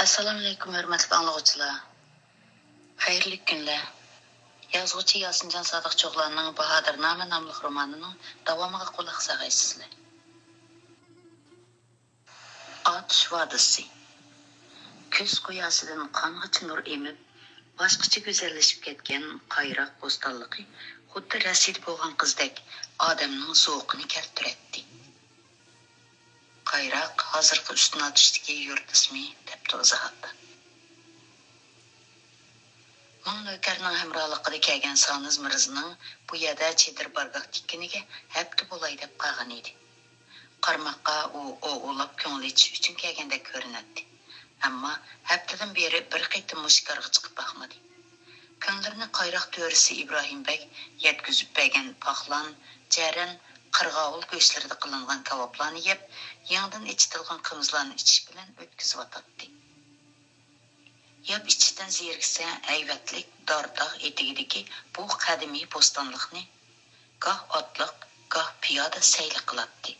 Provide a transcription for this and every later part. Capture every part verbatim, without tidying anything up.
ئەسسالامۇئەلەيكۇم، ھۆرمەتلىك ئاڭلىغۇچىلار. خەيرلىك كۈنلەر. يازغۇچى ياسىنجان سادىق چوغلاننىڭ باھادىرنامە ناملىق رومانىنىڭ داۋامىغا قۇلاق ساغايسىزلەر. ئاتۇش ۋادىسى. كۈز قۇياشىدىن قانغىچە نۇر ئېمىپ، باشقىچە گۈزەللىشىپ كەتكەن قايراق بوستانلىقى خۇددى رەسىدە بولغان قىزدەك ئادەمنىڭ زوقىنى كەلتۈرەتتى. قايراق ھازىرقى ئۈستۈن ئاتۇشتىكى يۇرت ئىسمى، دەپتۇ ئىزاھاتتا. مىڭ نۆكەرنىڭ ھەمراھلىقىدا كەلگەن سانىز مىرزىنىڭ بۇ يەردە چېدىر بارگاھ تىككىنىگە ھەپتە بولاي دەپ قالغان ئىدى. قارىماققا ئۇ ئوۋلاپ كۆڭۈل ئېچىش ئۈچۈن كەلگەندەك كۆرۈنەتتى. ئەمما ھەپتىدىن بېرى بىر قېتىممۇ شىكارغا چىقىپ باقمىدى. كۆڭلىرىنى قايراق تۆرىسى ئىبراھىم بەگ يەتكۈزۈپ بەرگەن پاقلان، جەرەن، قىرغاۋۇل گۆشلىرىدە قىلىنغان كاۋاپلارنى يەپ، يېڭىدىن ئېچىتىلغان قىمىزلارنى ئىچىش بىلەن ئۆتكۈزۈۋاتاتتى. ياپ ئىچىشتىن زېرىكسە، ھەيۋەتلىك دار تاغ ئېتىكىدىكى بۇ قەدىمىي بوستانلىقنى گاھ ئاتلىق، گاھ پىيادە سەيلە قىلاتتى.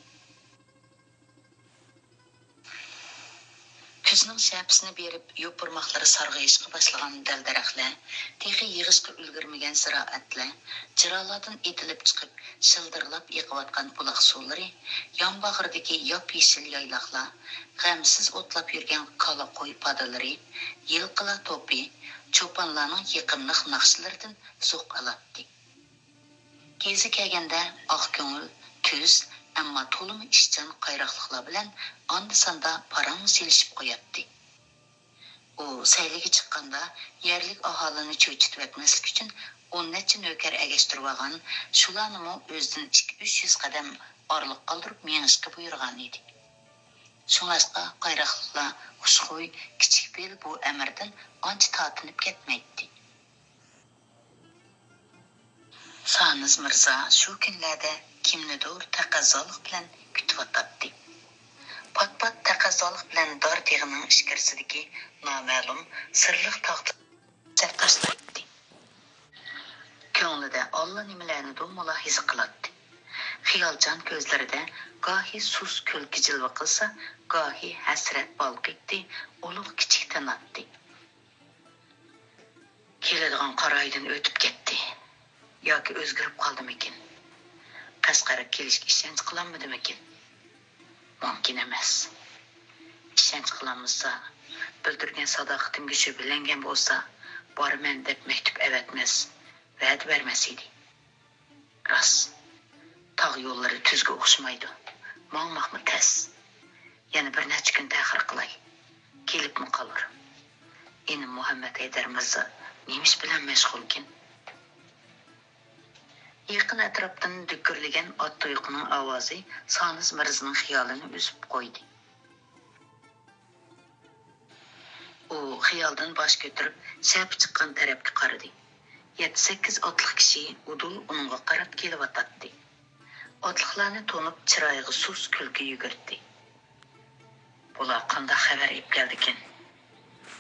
كۈزنىڭ شەپىسىنى بېرىپ، يوپۇرماقلىرى سارغىيىشقا باشلىغان دەل-دەرەخلەر، تېخى يىغىشقا ئۈلگۈرمىگەن زىرائەتلەر، جىرالاردىن ئېتىلىپ چىقىپ، شىلدىرلاپ ئېقىۋاتقان بۇلاق سۇلىرى، يانباغرىدىكى ياپيېشىل يايلاقلار، غەمسىز ئوتلاپ يۈرگەن كالا-قوي پادىلىرى، يىلقىلار توپى، چوپانلارنىڭ يېقىملىق ناخشىلىرىدىن زوق ئالاتتى. گېزى كەلگەندە ئاق كۆڭۈل، تۈز، ئەمما تولىمۇ ئىشچان قايراقلىقلار بىلەن ئاندا-ساندا پاراڭ سېلىشىپ قوياتتى. ئۇ سەيلىگە چىققاندا، يەرلىك ئاھالىنى چۆچۈتۈۋەتمەسلىك ئۈچۈن، ئون نەچچە نۆكەر ئەگەشتۈرۈۋالغان، شۇلارنىمۇ ئۆزىدىن ئىككى-ئۈچ يۈز قەدەم ئارىلىق قالدۇرۇپ مېڭىشقا بۇيرۇغانىدى. شۇڭلاشقا، قايراقلىقلار خۇشخۇي، كىچىك پىل بۇ ئەمىردىن ئانچە تارتىنىپ كەتمەيتتى. سانىز مىرزا شۇ كۈنلەردە كىمنىدۇر تەقەززالىق بىلەن كۈتۈۋاتاتتى. پات-پات تەقەززالىق بىلەن دار تېغىنىڭ ئىچكىرىسىدىكى نامەلۇم سىرلىق تاغدا چايقاشلايتتى. كۆڭلىدە ئاللىنېمىلەرنىدۇر مۇلاھىزە قىلاتتى. خىيالچان كۆزلىرىدە گاھى سۇس كۈلكە جىلۋە قىلسا، گاھى ھەسرەت بالقىيتتى، ئۇلۇغ كىچىك تىناتتى. كېلىدىغان قارا ئايدىن ئۆتۈپ كەتتى. ياكى ئۆزگىرىپ قالدىمىكىن؟ قەشقەرگە كېلىشكە ئىشەنچ قىلالمىدىمىكىن؟ مۇمكىن ئەمەس. ئىشەنچ قىلالمىسا، بىلدۈرگەن ساداقىتىمگە شۈبھىلەنگەن بولسا، بارىمەن دەپ مەكتۇپ ئەۋەتمەس، ۋەدە بەرمەس ئىدى. راست، تاغ يوللىرى تۈزگە ئوخشىمايدۇ. ماڭماقمۇ تەس. يەنە بىر نەچچە كۈن تەخىر قىلاي. كېلىپمۇ قالۇر. ئىنىم مۇھەممەد ھەيدەر مىرزا نېمە ئىش بىلەن مەشغۇلكىن؟ يېقىن ئەتراپتىن دۈككۈرلىگەن ئات تۇيىقىنىڭ ئاۋازى سانىز مىرزىنىڭ خىيالىنى ئۈزۈپ قويدى. ئۇ خىيالدىن باش كۆتۈرۈپ، شەپە چىققان تەرەپكە قارىدى. يەتتە-سەككىز ئاتلىق كىشى ئۇدۇل ئۇنىڭغا قاراپ كېلىۋاتاتتى. ئاتلىقلارنى تونۇپ، چىرايىغا سۇس كۈلكە يۈگۈردى. بۇلار قانداق خەۋەر ئېلىپ كەلدىكىن؟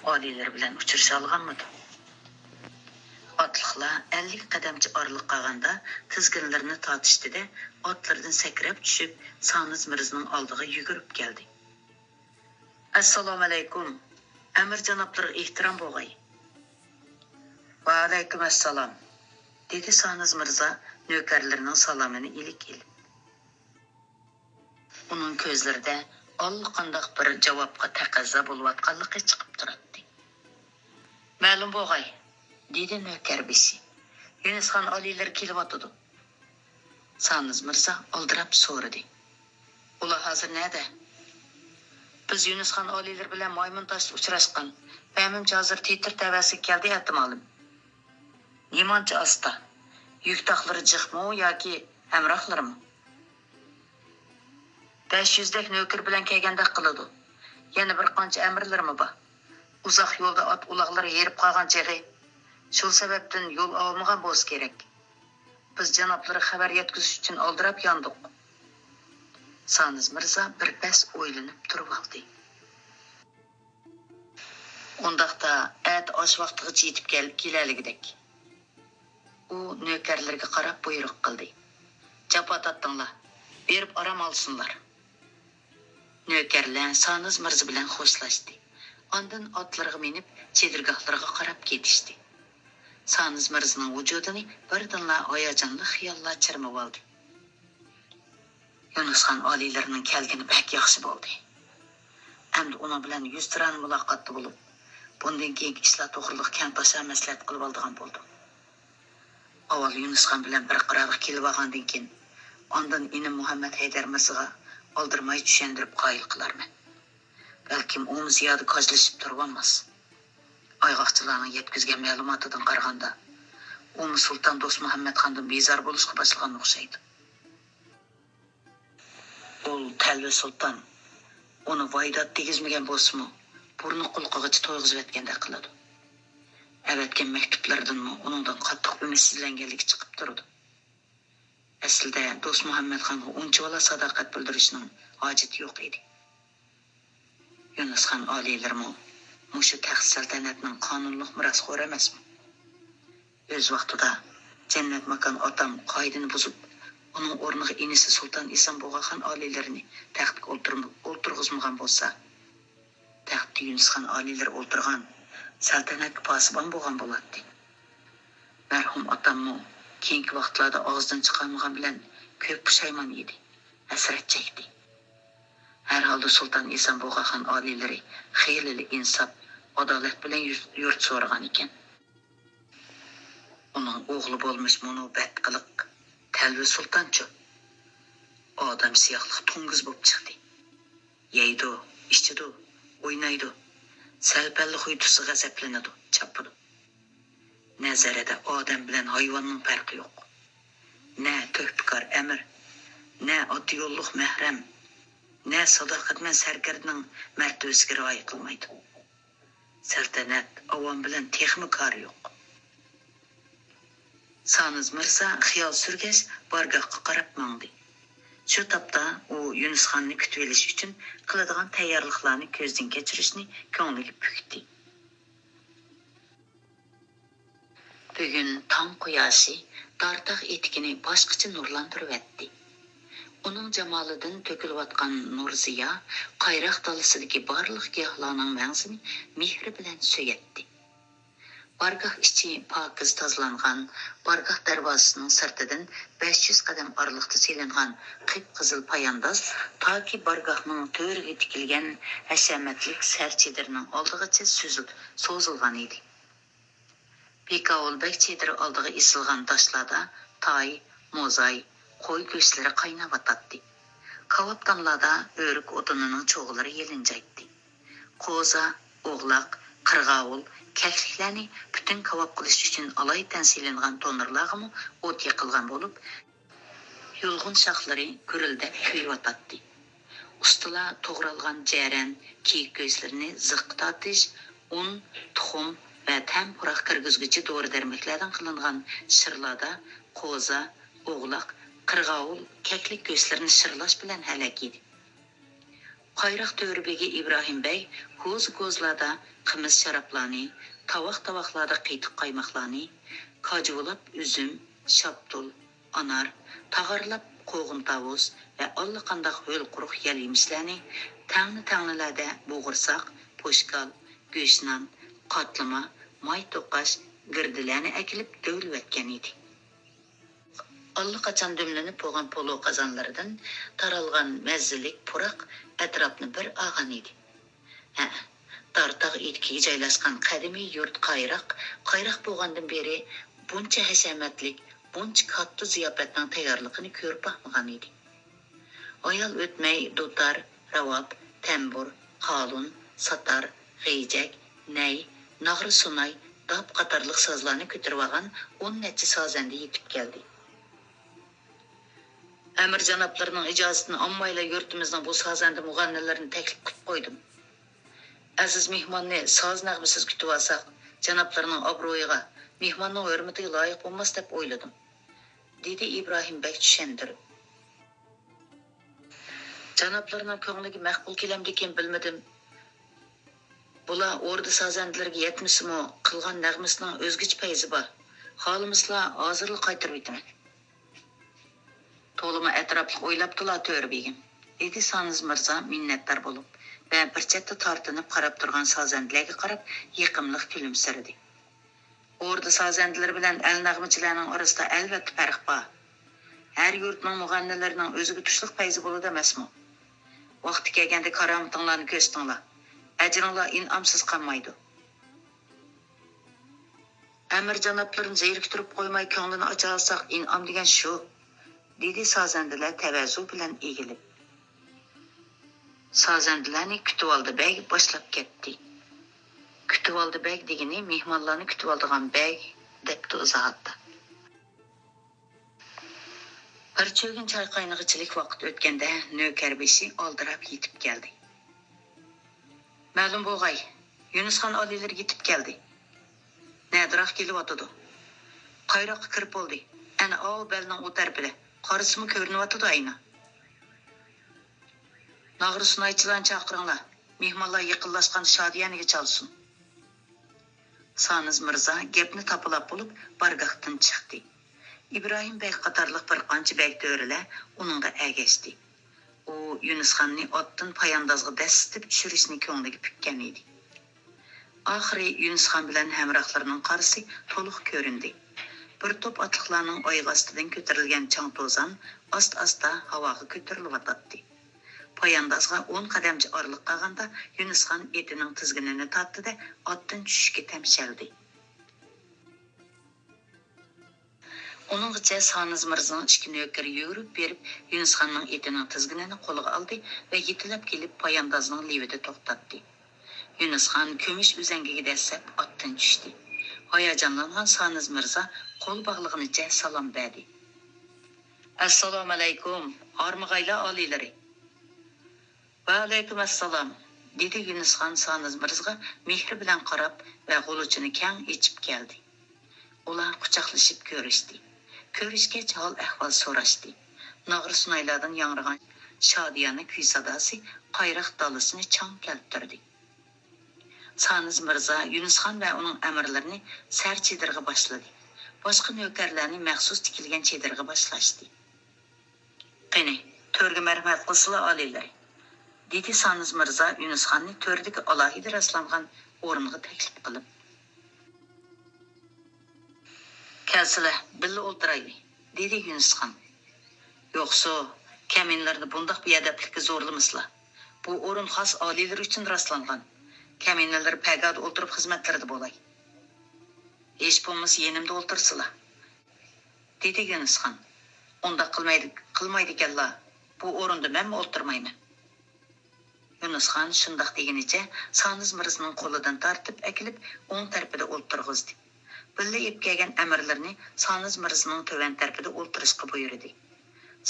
ئالىيلىرى بىلەن ئۇچرىشالىغانمىدۇ؟ ئاتلىقلار ئەللىك قەدەمچە ئارىلىق قالغاندا، تىزگىنلىرىنى تارتىشتى-دە، ئاتلىرىدىن سەكرەپ چۈشۈپ، سانىز مىرزىنىڭ ئالدىغا يۈگۈرۈپ كەلدى. ئەسسالامۇئەلەيكۇم. ئەمىر جانابلىرىغا ئېھتىرام بولغاي. ۋەئەلەيكۇم ئەسسالام، دېدى سانىز مىرزا نۆكەرلىرىنىڭ سالامىنى ئىلىك ئېلىپ. ئۇنىڭ كۆزلىرىدە ئاللىقانداق بىر جاۋابقا تەقەززا بولۇۋاتقانلىقى چىقىپ تۇراتتى. مەلۇم بولغاي، دېدى نۆكەر بېشى. يۈنۈسخان ئالىيلىرى كېلىۋاتىدۇ. سانىز مىرزا ئالدىراپ سورىدى. ئۇلار ھازىر نەدە؟ بىز يۈنۈسخان ئالىيلىرى بىلەن مايمۇن تاشتا ئۇچراشقان. مەنىمچە ھازىر تىتىر تەۋەسىگە كەلدى، ئەتىمالىم. نېمانچە ئاستا؟ يۈك تاقلىرى جىقمۇ ياكى ھەمراھلىرىمۇ؟ بەش يۈزدەك نۆكىرى بىلەن كەلگەندەك قىلىدۇ. يەنە بىر قانچە ئەمىرلىرىمۇ بار. ئۇزاق يولدا ئات ئۇلاغلىرى ھېرىپ قالغان چېغى، شۇ سەۋەبتىن يول ئالمىغان بولسا كېرەك. بىز جانابلىرىغا خەۋەر يەتكۈزۈش ئۈچۈن ئالدىراپ ياندۇق. سانىز مىرزا بىر پەس ئويلىنىپ تۇرۇۋالدى. ئۇنداقتا ئەتە ئاش ۋاقتىغىچە يېتىپ كەل-، كېلەلىگۈدەك. ئۇ نۆكەرلىرىگە قاراپ بۇيرۇق قىلدى. جاپا تارتتىڭلار، بېرىپ ئارام ئالسۇنلار. نۆكەرلەر سانىز مىرزا بىلەن خوشلاشتى. ئاندىن ئاتلىرىغا مىنىپ، چېدىرگاھلىرىغا قاراپ كېتىشتى. سانىز مىرزىنىڭ ۋۇجۇدىنى بىردىنلا ھاياجانلىق خىياللار چىرمىۋالدى. يۇنۇسخان ئالىيلىرىنىڭ كەلگىنى بەك ياخشى بولدى. ئەمدى ئۇنىڭ بىلەن يۈزتۇرانە مۇلاقاتتا بولۇپ، بۇندىن كېيىنكى ئىشلار توغرىلىق كەڭتاشا مەسلىھەت قىلىۋالىدىغان بولدۇم. ئاۋۋال يۇنۇسخان بىلەن بىر قارارغا كېلىۋالغاندىن كېيىن، ئاندىن ئىنىم مۇھەممەد ھەيدەر مىرزىغا ئالدىرىماي چۈشەندۈرۈپ قايىل قىلارمەن. بەلكىم ئۇمۇ زىيادە كاجلىشىپ تۇرۇۋالماس. ئايغاقچىلارنىڭ يەتكۈزگەن مەلۇماتىدىن قارىغاندا، ئۇمۇ سۇلتان دوستمۇھەممەتخاندىن بىزار بولۇشقا باشلىغان ئوخشايدۇ. ئۇل تەلۋە سۇلتان ئۇنى ۋايدات دېگۈزمىگەن بولسىمۇ، بۇرنى قۇلىقىغىچە تويغۇزۇۋەتكەندەك قىلىدۇ. ئەۋەتكەن مەكتۇپلىرىدىنمۇ ئۇنىڭدىن قاتتىق ئۈمىدسىزلەنگەنلىكى چىقىپ تۇرىدۇ. ئەسلىدە دوستمۇھەممەتخانغا ئۇنچىۋالا ساداقەت بىلدۈرۈشنىڭ ھاجىتى يوق ئىدى. يۇنۇسخان ئالىيلىرىمۇ مۇشۇ تەخت سەلتەنەتنىڭ قانۇنلۇق مىراسخورى ئەمەسمۇ؟ ئۆز ۋاقتىدا جەننەت ماكان ئاتام قائىدىنى بۇزۇپ، ئۇنىڭ ئورنىغا ئىنىسى سۇلتان ئېسام بۇغاخان ئالىيلىرىنى تەختكە ئولتۇرم-، ئولتۇرغۇزمىغان بولسا، تەختتە يۇنۇسخان ئالىيلىرى ئولتۇرغان، سەلتەنەتكە پاسىبان بولغان بولاتتى. مەرھۇم ئاتاممۇ كېيىنكى ۋاقىتلاردا ئاغزىدىن چىقارمىغان بىلەن كۆپ پۇشايمان يېدى، ھەسرەت چەكتى. ھەر ھالدا سۇلتان ئېسام بۇغاخان ئالىيلىرى خېلىلا ئىنساپ، ئادالەت بىلەن يۈر-، يۇرت سورىغان ئىكەن. ئۇنىڭ ئوغلى بولمىش مۇنۇ بەتقىلىق تەلۋە سۇلتانچۇ؟ ئادەم سىياقلىق توڭگۇز بولۇپ چىقتى. يەيدۇ، ئىچىدۇ، ئوينايدۇ. سەل-پەللا خۇي تۇتسا غەزەپلىنىدۇ، چاپىدۇ. نەزىرىدە ئادەم بىلەن ھايۋاننىڭ پەرقى يوق. نە تۆھپىكار ئەمىر، نە ئاتا يوللۇق مەھرەم، نە ساداقەتمەن سەركەردىنىڭ مەرتىۋىسىگە رىئايە قىلمايدۇ. سەلتەنەت، ئاۋام بىلەن تېخىمۇ كارى يوق. سانىز مىرزا خىيال سۈرگەچ، بارگاھقا قاراپ ماڭدى. شۇ تاپتا ئۇ يۇنۇسخاننى كۈتۈۋېلىش ئۈچۈن قىلىدىغان تەييارلىقلارنى كۆزدىن كەچۈرۈشنى كۆڭلىگە پۈكتى. بۈگۈن تاڭ قۇياشى دارتاغ ئېتىكىنى باشقىچە نۇرلاندۇرۇۋەتتى. ئۇنىڭ جامالىدىن تۆكۈلۈۋاتقان نۇر زىيا قايراق دالىسىدىكى بارلىق گىياھلارنىڭ مەڭزىنى مېھرى بىلەن سۆيەتتى. بارگاھ ئىچى پاكىز تازىلانغان، بارگاھ دەرۋازىسىنىڭ سىرتىدىن بەش يۈز قەدەم ئارىلىقتا سېلىنغان قىپقىزىل پايانداز تاكى بارگاھنىڭ تۆرىگە تىكىلگەن ھەشەمەتلىك سەر چېدىرىنىڭ ئالدىغىچە سۈزۈل-، سوزۇلغان ئىدى. بىكاۋۇل بەگ چېدىرى ئالدىغا ئېسىلغان داشلاردا تاي، موزاي، قوي گۆشلىرى قايناۋاتاتتى. كاۋاپدانلاردا ئۆرۈك ئوتۇنىنىڭ چوغلىرى يېلىنجايتتى. قوزا، ئوغلاق، قىرغاۋۇل، كەكلىكلەرنى پۈتۈن كاۋاپ قىلىش ئۈچۈن ئالايىتەن سېلىنغان تونۇرلارغىمۇ ئوت يېقىلغان بولۇپ، يۇلغۇن شاخلىرى گۈرۈلدەپ كۆيۈۋاتاتتى. ئۇستىلار توغرالغان جەرەن، كېيىك گۆشلىرىنى زىققا تارتىش، ئۇن، تۇخۇم ۋە تەم پۇراق كىرگۈزگۈچى دورا-دەرمەكلەردىن قىلىنغان شىرلاردا قوزا، ئوغلاق، قىرغاۋۇل، كەكلىك گۆشلىرىنى شىرلاش بىلەن ھەلەك ئىدى. قايراق تۆرە بېگى ئىبراھىم بەگ كوزا-كوزىلاردا قىمىز شارابلارنى، تاۋاق-تاۋاقلاردا قېتىق قايماقلارنى، كاجۇلاپ ئۈزۈم، شاپتۇل، ئانار، تاغارلاپ قوغۇن-تاۋۇز ۋە ئاللىقانداق ھۆل-قۇرۇق يەل-يېمىشلەرنى، تەڭنە-تەڭنىلەردە بوغۇرساق، پوشكال، گۆشنان، قاتلىما، ماي توقاش، گىردىلەرنى ئەكېلىپ دۆۋىلىۋەتكەن ئىدى. ئاللىقاچان دۈملىنىپ بولغان پولۇ قازانلىرىدىن تارالغان مەززىلىك پۇراق ئەتراپنى بىر ئالغان ئىدى. ھە، دارتاغ ئېتىكىگە جايلاشقان قەدىمىي يۇرت قايراق، قايراق بولغاندىن بېرى بۇنچە ھەشەمەتلىك، بۇنچە كاتتا زىياپەتنىڭ تەييارلىقىنى كۆرۈپ باقمىغان ئىدى. ئايال ئۆتمەي دۇتار، راۋاب، تەمبۇر، قالۇن، ساتار، غېجەك، نەي، ناغرا-سۇناي، داپ قاتارلىق سازلارنى كۆتۈرۈۋالغان ئون نەچچە سازەندە يېتىپ كەلدى. ئەمىر جانابلىرىنىڭ ئىجازىتىنى ئالمايلا يۇرتىمىزنىڭ بۇ سازەندە مۇغەننىلىرىنى تەكلىپ قىلىپ قويدۇم. ئەزىز مېھماننى ساز نەغمىسىز كۈتۈۋالساق، جانابلىرىنىڭ ئابرۇيىغا، مېھماننىڭ ھۆرمىتىگە لايىق بولماس دەپ ئويلىدىم، دېدى ئىبراھىم بەگ چۈشەندۈرۈپ. جانابلىرىنىڭ كۆڭلىگە مەقبۇل كېلەمدىكىن بىلمىدىم. بۇلار ئوردا سازەندىلىرىگە يەتمىسىمۇ، قىلغان نەغمىسىنىڭ ئۆزگىچە پەيزى بار. خالىمىسىلا، ھازىرلا قايتۇرۇۋېتىمەن. تولىمۇ ئەتراپلىق ئويلاپتىلا، تۆرە بېگىم، دېدى سانىز مىرزا مىننەتدار بولۇپ. ۋە بىر چەتتە تارتىنىپ قاراپ تۇرغان سازەندىلەرگە قاراپ يېقىملىق كۈلۈمسىرىدى. ئوردا سازەندىلىرى بىلەن ئەل نەغمىچىلەرنىڭ ئارىسىدا ئەلۋەتتە پەرق بار. ھەر يۇرتنىڭ مۇغەننىلىرىنىڭ ئۆزىگە تۇشلۇق پەيزى بولىدۇ ئەمەسمۇ؟ ۋاقتى كەلگەندە كارامىتىڭلارنى كۆرسىتىڭلار. ئەجرىڭلار ئىنئامسىز قالمايدۇ. ئەمىر جانابلىرىنى زېرىكتۈرۈپ قويماي كۆڭلىنى ئاچالىساق ئىنئام دېگەن شۇ، دېدى سازەندىلەر تەۋەزۇ بىلەن ئېگىلىپ. سازەندىلەرنى كۈتۈۋالدى بەگ باشلاپ كەتتى. كۈتۈۋالدى بەگ دېگىنى مېھمانلارنى كۈتۈۋالىدىغان بەگ، دەپتۇ ئىزاھاتتا. بىر چۆگۈن چاي قاينىغىچىلىك ۋاقىت ئۆتكەندە نۆكەر بېشى ئالدىراپ يېتىپ كەلدى. مەلۇم بولغاي، يۈنۈسخان ئالىيلىرى يېتىپ كەلدى. نەدىراق كېلىۋاتىدۇ. قايراققا كىرىپ بولدى. ئەنە ئاۋۇ بەلنىڭ ئۇ تەرىپىدە. قارىسىمۇ كۆرۈنۈۋاتىدۇ ئەينى. ناغرا سۇنايچىلارنى چاقىرىڭلار. مېھمانلار يېقىنلاشقاندا شادىيانىگە چالسۇن. سانىز مىرزا گەپنى تاپىلاپ بولۇپ بارگاھتىن چىقتى. ئىبراھىم بەگ قاتارلىق بىر قانچە بەگ تۆرىلەر ئۇنىڭغا ئەگەشتى. ئۇ يۈنۈسخاننى ئاتتىن پاياندازغا دەسسىتىپ چۈشۈرۈشنى كۆڭلىگە پۈككەن ئىدى. ئاخىرى يۈنۈسخان بىلەن ھەمراھلىرىنىڭ قارىسى تولۇق كۆرۈندى. بىر توپ ئاتلىقلارنىڭ ئايىغى ئاستىدىن كۆتۈرۈلگەن چاڭ-توزان ئاستا-ئاستا ھاۋاغا كۆتۈرۈلۈۋاتاتتى. پاياندازغا ئون قەدەمچە ئارىلىق قالغاندا يۈنۈسخان ئېتىنىڭ تىزگىنىنى تارتتى-دە، ئاتتىن چۈشۈشكە تەمشەلدى. ئۇنىڭغىچە سانىز مىرزىنىڭ ئىككى نۆكىرى يۈگۈرۈپ بېرىپ، يۈنۈسخاننىڭ ئېتىنىڭ تىزگىنىنى قولىغا ئالدى ۋە يېتىلەپ كېلىپ، پاياندازنىڭ لېۋىدە توختاتتى. يۈنۈسخان كۈمۈش ئۈزەڭگىگە دەسسەپ ئاتتىن چۈشتى. ھاياجانلانغان سانىز مىرزا قول باغلىغىنىچە سالام بەردى. ئەسسالامۇئەلەيكۇم، ھارمىغايلا ئالىيلىرى! ۋەئەلەيكۇم ئەسسالام، دېدى يۈنۈسخان سانىز مىرزىغا مېھرى بىلەن قاراپ ۋە غۇلىچىنى كەڭ ئېچىپ كەلدى. ئۇلار قۇچاقلىشىپ كۆرۈشتى. كۆرۈشكەچ ھال-ئەھۋال سوراشتى. ناغرا-سۇنايلاردىن ياڭرىغان شادىيانە كۈي ساداسى قايراق دالىسىنى چاڭ كەلتۈردى. سانىز مىرزا يۈنۈسخان ۋە ئۇنىڭ ئەمىرلىرىنى سەر چېدىرغا باشلىدى. باشقا نۆكەرلەرنى مەخسۇس تىكىلگەن چېدىرغا باشلاشتى. قېنى، تۆرگە مەرھەمەت قىلسىلا ئالىيلىرى، دېدى سانىز مىرزا يۈنۈسخاننى تۆردىكى ئالاھىدە راسلانغان ئورۇنغا تەكلىپ قىلىپ. كەلسىلە، بىللە ئولتۇرايلى، دېدى يۈنۈسخان. يوقسۇ، كەمىنىلەرنى بۇنداق بىئەدەپلىككە زورلىمىسىلا. بۇ ئورۇن خاس ئالىيلىرى ئۈچۈن راسلانغان. كەمىنىلەر پەگادا ئولتۇرۇپ خىزمەتلىرىدە بولاي. ھېچ بولمىسا يېنىمدا ئولتۇرسىلا. دېدى يۈنۈسخان. ئۇنداق قىلمايدۇ، قىلمايدىكەنلا، بۇ ئورۇندا مەنمۇ ئولتۇرمايمەن. يۈنۈسخان شۇنداق دېگىنىچە سانىز مىرزىنىڭ قولىدىن تارتىپ ئەكېلىپ ئوڭ تەرىپىدە ئولتۇرغۇزدى. بىللە ئېلىپ كەلگەن ئەمىرلىرىنى سانىز مىرزىنىڭ تۆۋەن تەرىپىدە ئولتۇرۇشقا بۇيرۇدى.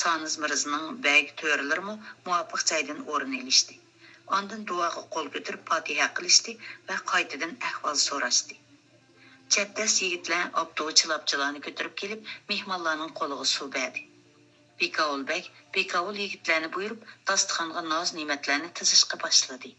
سانىز مىرزىنىڭ بەگ تۆرىلىرىمۇ مۇۋاپىق جايدىن ئورۇن ئېلىشتى. ئاندىن دۇئاغا قول كۆتۈرۈپ پاتىھە قىلىشتى ۋە قايتىدىن ئەھۋال سوراشتى. چەبدەس يىگىتلەر ئاپتۇ چىلاپچىلارنى كۆتۈرۈپ كېلىپ، مېھمانلارنىڭ قولىغا سۇ بەردى. بىكاۋۇل بەگ بىكاۋۇل يىگىتلەرنى بۇيرۇپ، داستىخانغا ناز-نېمەتلەرنى تىزىشقا باشلىدى.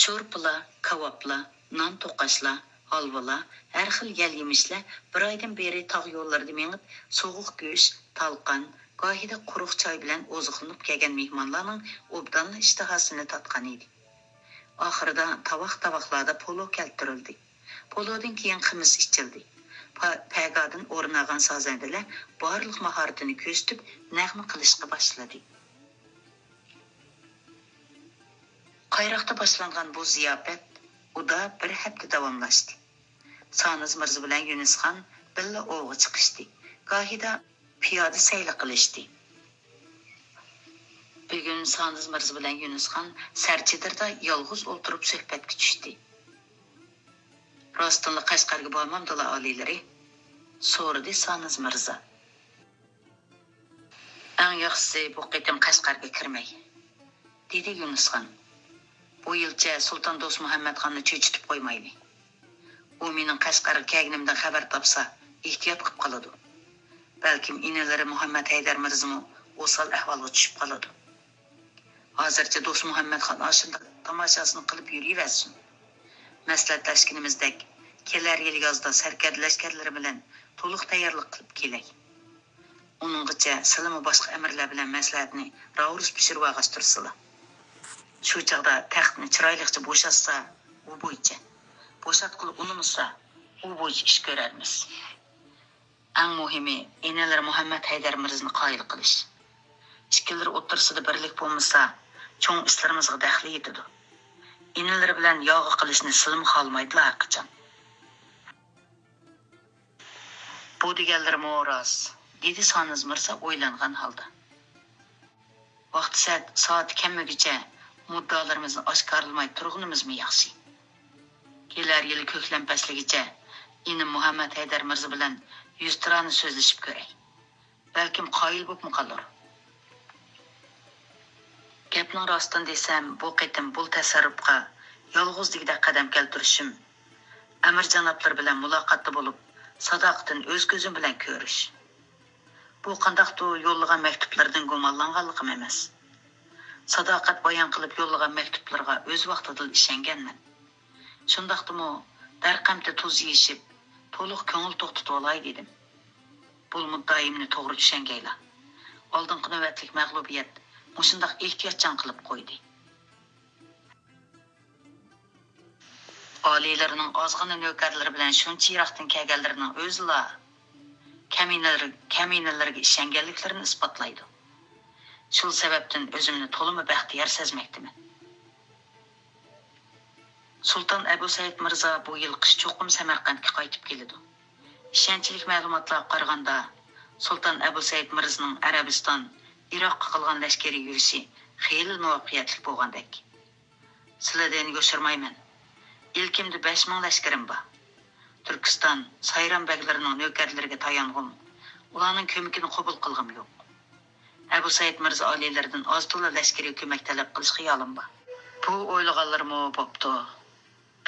شورپىلار، كاۋاپلار، نان توقاچلار، ھالۋىلار، ھەر خىل يەل-يېمىشلەر بىر ئايدىن بېرى تاغ يوللىرىدا مېڭىپ، سوغۇق گۆش، تالقان، گاھىدا قۇرۇق چاي بىلەن ئوزۇقلىنىپ كەلگەن مېھمانلارنىڭ ئوبدانلا ئىشتىھاسىنى تارتقان ئىدى. ئاخىرىدا تاۋاق-تاۋاقلاردا پولۇ كەلتۈرۈلدى. پولۇدىن كېيىن قىمىز ئىچىلدى. پا-، پەگادىن ئورۇن ئالغان سازەندىلەر بارلىق ماھارىتىنى كۆرسىتىپ، نەغمە قىلىشقا باشلىدى. قايراقتا باشلانغان بۇ زىياپەت ئۇدا بىر ھەپتە داۋاملاشتى. سانىز مىرزا بىلەن يۈنۈسخان بىللە ئوۋغا چىقىشتى. گاھىدا پىيادە سەيلە قىلىشتى. بۈگۈن سانىز مىرزا بىلەن يۈنۈسخان سەرچېدىردا يالغۇز ئولتۇرۇپ سۆھبەتكە چۈشتى. راستتىنلا قەشقەرگە بارمامدىلا ئالىيلىرى؟ سورىدى سانىز مىرزا. ئەڭ ياخشىسى بۇ قېتىم قەشقەرگە كىرمەي، دېدى يۈنۈسخان. بۇ يىلچە سۇلتان دوستمۇھەممەتخاننى چۆچۈتۈپ قويمايلى. ئۇ مېنىڭ قەشقەرگە كەلگىنىمدىن خەۋەر تاپسا، ئېھتىيات قىپ قالىدۇ. بەلكىم ئىنىلىرى مۇھەممەت ھەيدەر مىرزىمۇ ئوسال ئەھۋالغا چۈشۈپ قالىدۇ. ھازىرچە دوستمۇھەممەتخان ئاشۇنداق تاماشاسىنى قىلىپ يۈرۈۋەرسۇن. مەسلىھەتلەشكىنىمىزدەك، كېلەر يىل يازدا سەركەردە لەشكەرلىرى بىلەن تولۇق تەييارلىق قىلىپ كېلەي. ئۇنىڭغىچە سىلىمۇ باشقا ئەمىرلەر بىلەن مەسلىھەتنى راۋۇرۇس پىشۇرۇۋالغاچ تۇرسىلا. شۇ چاغدا تەختنى چىرايلىقچە بوشاتسا، ئۇ بويىچە. بوشاتقىلى ئۇنىمىسا، ئۇ بويىچە ئىش كۆرەرمىز. ئەڭ مۇھىمى، ئىنىلىرى مۇھەممەد ھەيدەر مىرزىنى قايىل قىلىش. ئىككىلىرى ئوتتۇرىسىدا بىرلىك بولمىسا، چوڭ ئىشلىرىمىزغا دەخلى يېتىدۇ. ئىنىلىرى بىلەن ياغا قىلىشنى سىلىمۇ خالىمايدىلا ھەرقاچان. بۇ دېگەنلىرىمۇ راست، دېدى سانىز مىرزا ئويلانغان ھالدا. ۋاقتى سەت سائىتى كەممىگۈچە مۇددىئالىرىمىزنى ئاشكارىلىماي تۇرغىنىمىزمۇ ياخشى. كېلەر يىلى كۆكلەم پەسلىگىچە ئىنىم مۇھەممەد ھەيدەر مىرزا بىلەن يۈزتۇرانە سۆزلىشىپ كۆرەي. بەلكىم قايىل بوپمۇ قالۇر. گەپنىڭ راستىنى دېسەم، بۇ قېتىم بۇ تەسەررۇپقا يالغۇز دېگۈدەك قەدەم كەلتۈرۈشۈم، ئەمىر جانابلىرى بىلەن مۇلاقاتتا بولۇپ، ساداقىتىنى ئۆز كۆزۈم بىلەن كۆرۈش. بۇ قانداقتۇ يوللىغان مەكتۇپلىرىدىن گۇمانلانغانلىقىم ئەمەس. ساداقەت بايان قىلىپ يوللىغان مەكتۇپلىرىغا ئۆز ۋاقتىدىلا ئىشەنگەنمەن. شۇنداقتىمۇ دەرقەمتى تۇز يېشىپ، تولۇق كۆڭۈل توختىتىۋالاي دېدىم. بۇ مۇددىئايىمنى توغرا چۈشەنگەيلا. ئالدىنقى نۆۋەتلىك مەغلۇبىيەت مۇشۇنداق ئېھتىياتچان قىلىپ قويدى. ئالىيلىرىنىڭ ئازغىنە نۆكەرلىرى بىلەن شۇنچە يىراقتىن كەلگەنلىرىنىڭ ئۆزىلا كەمىنىلىرى، كەمىنىلىرىگە ئىشەنگەنلىكلىرىنى ئىسپاتلايدۇ. شۇ سەۋەبتىن ئۆزۈمنى تولىمۇ بەختىيار سەزمەكتىمەن. سۇلتان ئەبۇ سەئىد مىرزا بۇ يىل قىش چوقۇم سەمەرقەنتكە قايتىپ كېلىدۇ. ئىشەنچلىك مەلۇماتلارغا قارىغاندا، سۇلتان ئەبۇ سەئىد مىرزىنىڭ ئەرەبىستان، ئىراققا قىلغان لەشكىرىي يۈرۈشى خېلى مۇۋەپپەقىيەتلىك بولغاندەك. سىلەردىن يوشۇرمايمەن. ئىلكىمدە بەش مىڭ لەشكىرىم بار. تۈركىستان، سايرام بەگلىرىنىڭ نۆكەرلىرىگە تايانغۇم، ئۇلارنىڭ كۆمىكىنى قوبۇل قىلغۇم يوق. ئەبۇ سەئىد مىرزا ئالىيلىرىدىن ئاز-تولا لەشكىرىي كۆمەك تەلەپ قىلىش خىيالىم بار. بۇ ئويلىغانلىرىمۇ بوپتۇ.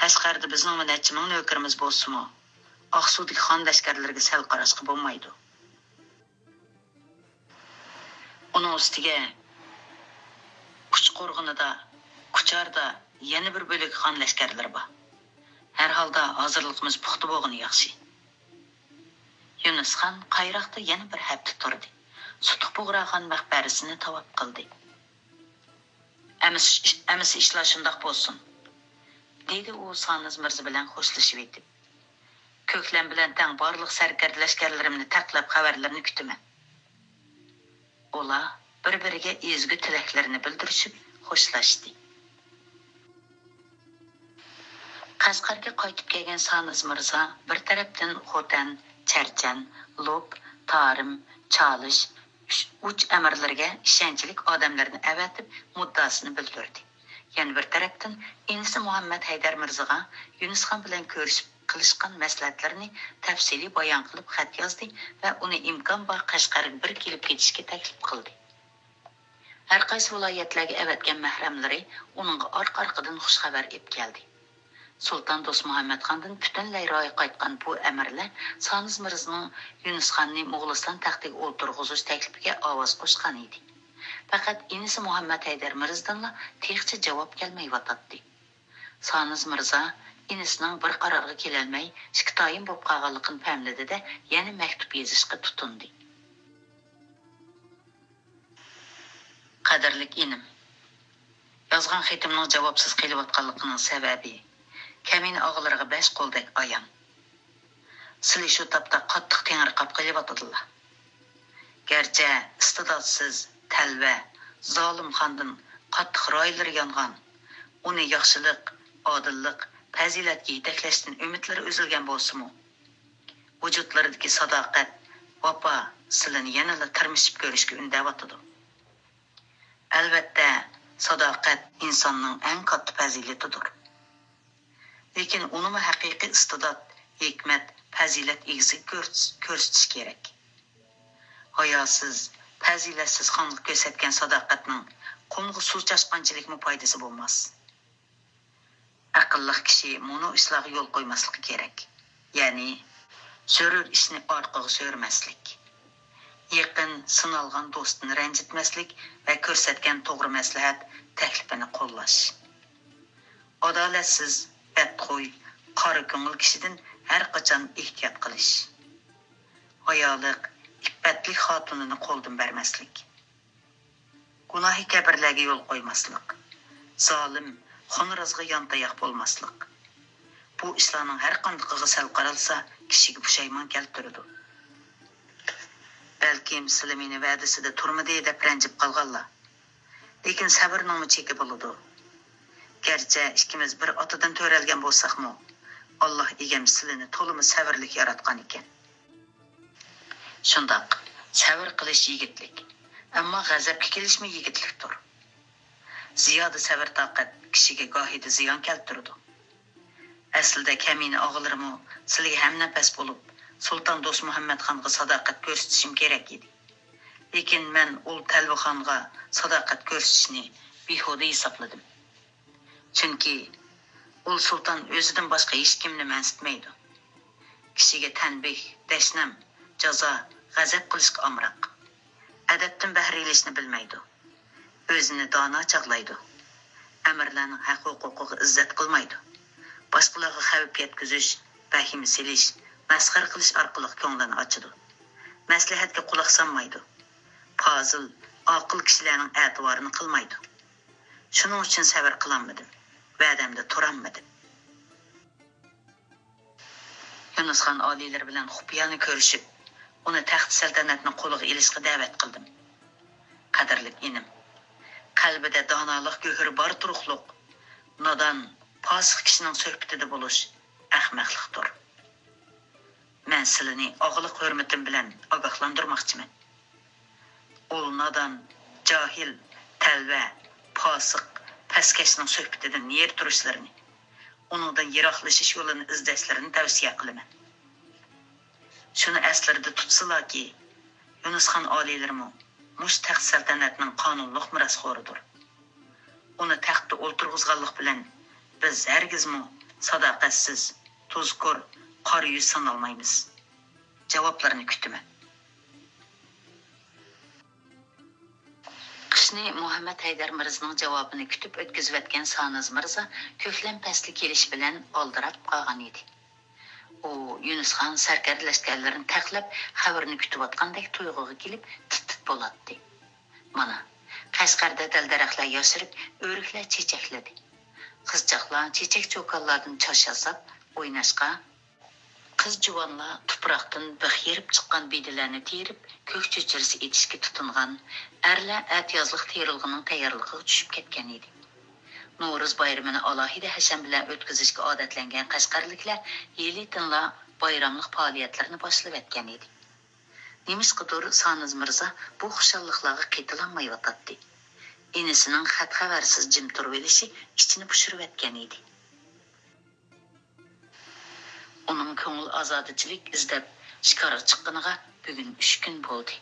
قەشقەردە بىزنىڭمۇ نەچچە مىڭ نۆكىرىمىز بولسىمۇ، ئاقسۇدىكى خان لەشكەرلىرىگە سەل قاراشقا بولمايدۇ. ئۇنىڭ ئۈستىگە ئۇچ قورغىنىدا، كۇچاردا يەنە بىر بۆلەك خان لەشكەرلىرى بار. ھەر ھالدا ھازىرلىقىمىز پۇختا بولغىنى ياخشى. يۇنۇس خان قايراقتا يەنە بىر ھەپتە تۇردى. سۇتۇق بۇغراخان مەقبەرىسىنى تاۋاپ قىلدى. ئەمىسە، ئەمىسە ئىشلار شۇنداق بولسۇن، دېدى ئۇ سانىز مىرزا بىلەن خوشلىشىۋېتىپ. كۆكلەم بىلەن تەڭ بارلىق سەركەردە لەشكەرلىرىمنى تەقلەپ خەۋەرلىرىنى كۈتىمەن. ئۇلار بىر-بىرىگە ئېزىگۈ تىلەكلىرىنى بىلدۈرۈشۈپ خوشلاشتى. قەشقەرگە قايتىپ كەلگەن سانىز مىرزا بىر تەرەپتىن خوتەن، چەرچەن، لوپ، تارىم، چالىش، ئۈچ ئەمىرلىرىگە ئىشەنچلىك ئادەملىرىنى ئەۋەتىپ مۇددىئاسىنى بىلدۈردى. يەنە بىر تەرەپتىن ئىنىسى مۇھەممەد ھەيدەر مىرزىغا يۇنۇس خان بىلەن كۆرۈشۈپ قىلىشقان مەسلىھەتلىرىنى تەپسىلىي بايان قىلىپ خەت يازدى ۋە ئۇنى ئىمكان بار قەشقەرگە بىر كېلىپ كېتىشكە تەكلىپ قىلدى. ھەر قايسى ۋىلايەتلەرگە ئەۋەتكەن مەھرەملىرى ئۇنىڭغا ئارقا-ئارقىدىن خۇش خەۋەر ئېلىپ كەلدى. سۇلتان دوستمۇھەممەد خاندىن پۈتۈنلەي رايى قايتقان بۇ ئەمىرلەر سانىز مىرزىنىڭ يۇنۇس خاننى موغۇلىستان تەختىگە ئولتۇرغۇزۇش تەكلىپىگە ئاۋاز قوشقان ئىدى. پەقەت ئىنىسى مۇھەممەد ھەيدەر مىرزىدىنلا تېخىچە جاۋاب كەلمەيۋاتاتتى. سانىز مىرزا ئىنىسىنىڭ بىر قارارغا كېلەلمەي، ئىككى تايىن بولۇپ قالغانلىقىنى پەملىدى-دە، يەنە مەكتۇپ يېزىشقا تۇتۇندى. قەدىرلىك ئىنىم، يازغان خېتىمنىڭ جاۋابسىز قېلىۋاتقانلىقىنىڭ سەۋەبى كەمىنە ئاغىلىرىغا بەش قولدەك ئايان. سىلى شۇ تاپتا قاتتىق تېڭىرقاپ قېلىۋاتىدىلا. گەرچە ئىستىداتسىز، تەلۋە، زالىم خاندىن قاتتىق رايلىرى يانغان، ئۇنى ياخشىلىق، ئادىللىق، پەزىلەتكە يېتەكلەشتىن ئۈمىدلىرى ئۈزۈلگەن بولسىمۇ، ۋۇجۇدلىرىدىكى ساداقەت، ۋاپا سىلىنى يەنىلا تىرمىشىپ كۆرۈشكە ئۈندەۋاتىدۇ. ئەلۋەتتە، ساداقەت ئىنساننىڭ ئەڭ كاتتا پەزىلىتىدۇر. لېكىن ئۇنىمۇ ھەقىقىي ئىستىدات، ھېكمەت، پەزىلەت ئىگىسىگە كۆرس-، كۆرسىتىش كېرەك. ھاياسىز، پەزىلەتسىز خانغا كۆرسەتكەن ساداقەتنىڭ قۇمغا سۇ چاچقانچىلىكمۇ پايدىسى بولماس. ئەقىللىق كىشى مۇنۇ ئىشلارغا يول قويماسلىقى كېرەك. يەنى، زۆرۈر ئىشنى ئارقىغا سۆرىمەسلىك. يېقىن، سىنالغان دوستىنى رەنجىتمەسلىك ۋە كۆرسەتكەن توغرا مەسلىھەت تەكلىپىنى قوللاش. ئادالەتسىز، بەتخۇي، قارا كۆڭۈل كىشىدىن ھەر قاچان ئېھتىيات قىلىش. ھايالىق، ئىپپەتلىك خاتۇنىنى قولدىن بەرمەسلىك، گۇناھى كەبىرلەرگە يول قويماسلىق، زالىم، خۇنرازغا يانتاياق بولماسلىق. بۇ ئىشلارنىڭ ھەر قاندىقىغا سەل قارالسا، كىشىگە پۇشايمان كەلتۈرىدۇ. بەلكىم سىلى مېنى ۋەدىسىدە تۇرمىدى دەپ رەنجىپ قالغانلار. لېكىن سەۋرنىڭمۇ چېكى بولىدۇ. گەرچە ئىككىمىز بىر ئاتىدىن تۆرەلگەن بولساقمۇ، ئاللاھ ئىگەم سىلىنى تولىمۇ سەۋرلىك ياراتقان ئىكەن. شۇنداق، سەۋر قىلىش يىگىتلىك، ئەمما غەزەپكە كېلىشمۇ يىگىتلىكتۇر. زىيادە سەۋر-تاقەت كىشىگە گاھىدا زىيان كەلتۈرىدۇ. ئەسلىدە كەمىنە ئاغىلىرىمۇ سىلىگە ھەمنەپەس بولۇپ، سۇلتان دوستمۇھەممەتخانغا ساداقەت كۆرسىتىشىم كېرەك ئىدى. لېكىن مەن ئۇل تەلۋىخانغا ساداقەت كۆرسىتىشنى بىھۇدە ھېسابلىدىم. چۈنكى ئۇل سۇلتان ئۆزىدىن باشقا ھېچكىمنى مەنسىتمەيدۇ. كىشىگە تەنبىھ، دەشنەم، جازا، غەزەپ قىلىشقا ئامراق. ئەدەپتىن بەھرە ئېلىشنى بىلمەيدۇ. ئۆزىنى دانا چاغلايدۇ. ئەمىرلەرنىڭ ھەق-ھوقۇقىغا ئىززەت قىلمايدۇ. باشقىلارغا خەۋپ يەتكۈزۈش، ۋەھىمە سېلىش، مەسخىرە قىلىش ئارقىلىق كۆڭلىنى ئاچىدۇ. مەسلىھەتكە قۇلاق سالمايدۇ. پازىل، ئاقىل كىشىلەرنىڭ ئەتىۋارىنى قىلمايدۇ. شۇنىڭ ئۈچۈن سەۋر قىلالمىدىم. ۋەدەمدە تۇرالمىدىم. يۇنۇسخان ئالىيلىرى بىلەن خۇپىيانە كۆرۈشۈپ، ئۇنى تەخت سەلتەنەتنى قولىغا ئېلىشقا دەۋەت قىلدىم. قەدىرلىك ئىنىم، قەلبىدە دانالىق گۆھىرى بار تۇرۇقلۇق، نادان، پاسىق كىشىنىڭ سۆھبىتىدە بولۇش ئەخمەقلىقتۇر. مەن سىلىنى ئاغىلىق ھۆرمىتىم بىلەن ئاگاھلاندۇرماقچىمەن. ئۇل نادان، جاھىل، تەلۋە، پاسىق، پەسكەشنىڭ سۆھبىتىدىن نېرى تۇرۇشلىرىنى، ئۇنىڭدىن يىراقلىشىش يولىنى ئىزدەشلىرىنى تەۋسىيە قىلىمەن. شۇنى ئەسلىرىدە تۇتسىلاكى، يۇنۇسخان ئالىيلىرىمۇ مۇشۇ تەخت سەلتەنەتنىڭ قانۇنلۇق مىراسخورىدۇر. ئۇنى تەختتە ئولتۇرغۇزغانلىق بىلەن بىز ھەرگىزمۇ ساداقەتسىز، تۇزكور، قارا يۈز سانالمايمىز. جاۋابلىرىنى كۈتىمەن. قىشنى مۇھەممەد ھەيدەر مىرزىنىڭ جاۋابىنى كۈتۈپ ئۆتكۈزۈۋەتكەن سانىز مىرزا كۆكلەم پەسلى كېلىشى بىلەن ئالدىراپ قالغان ئىدى. ئۇ يۈنۈسخان سەركەردە لەشكەرلىرىنى تەقلەپ، خەۋىرىنى كۈتۈۋاتقاندەك تۇيغۇغا كېلىپ تىت-تىت بولاتتى. مانا، قەشقەردە دەل-دەرەخلەر ياشىرىپ، ئۆرۈكلەر چېچەكلىدى. قىزچاقلار چېچەك-چوكانلاردىن چاچ ياساپ ئويناشقا، قىز-جۇۋانلار تۇپراقتىن بىخ يېرىپ چىققان بېدىلەرنى تېرىپ، كۆك چۆچۈرىسى ئېتىشكە تۇتۇنغان، ئەرلەر ئەتىيازلىق تېرىلغۇنىڭ تەييارلىقىغا چۈشۈپ كەتكەن ئىدى. نورۇز بايرىمىنى ئالاھىدە ھەشەم بىلەن ئۆتكۈزۈشكە ئادەتلەنگەن قەشقەرلىكلەر ھېلىتىنلا بايراملىق پائالىيەتلىرىنى باشلىۋەتكەن ئىدى. نېمىشقىدۇر سانىز مىرزا بۇ خۇشاللىقلارغا قېتىلالمايۋاتاتتى. ئىنىسىنىڭ خەت-خەۋەرسىز جىم تۇرۇۋېلىشى ئىچىنى پۇشۇرۇۋەتكەن ئىدى. ئۇنىڭ كۆڭۈل ئازادىچىلىك ئىزدەپ شىكارغا چىققىنىغا بۈگۈن ئۈچ كۈن بولدى.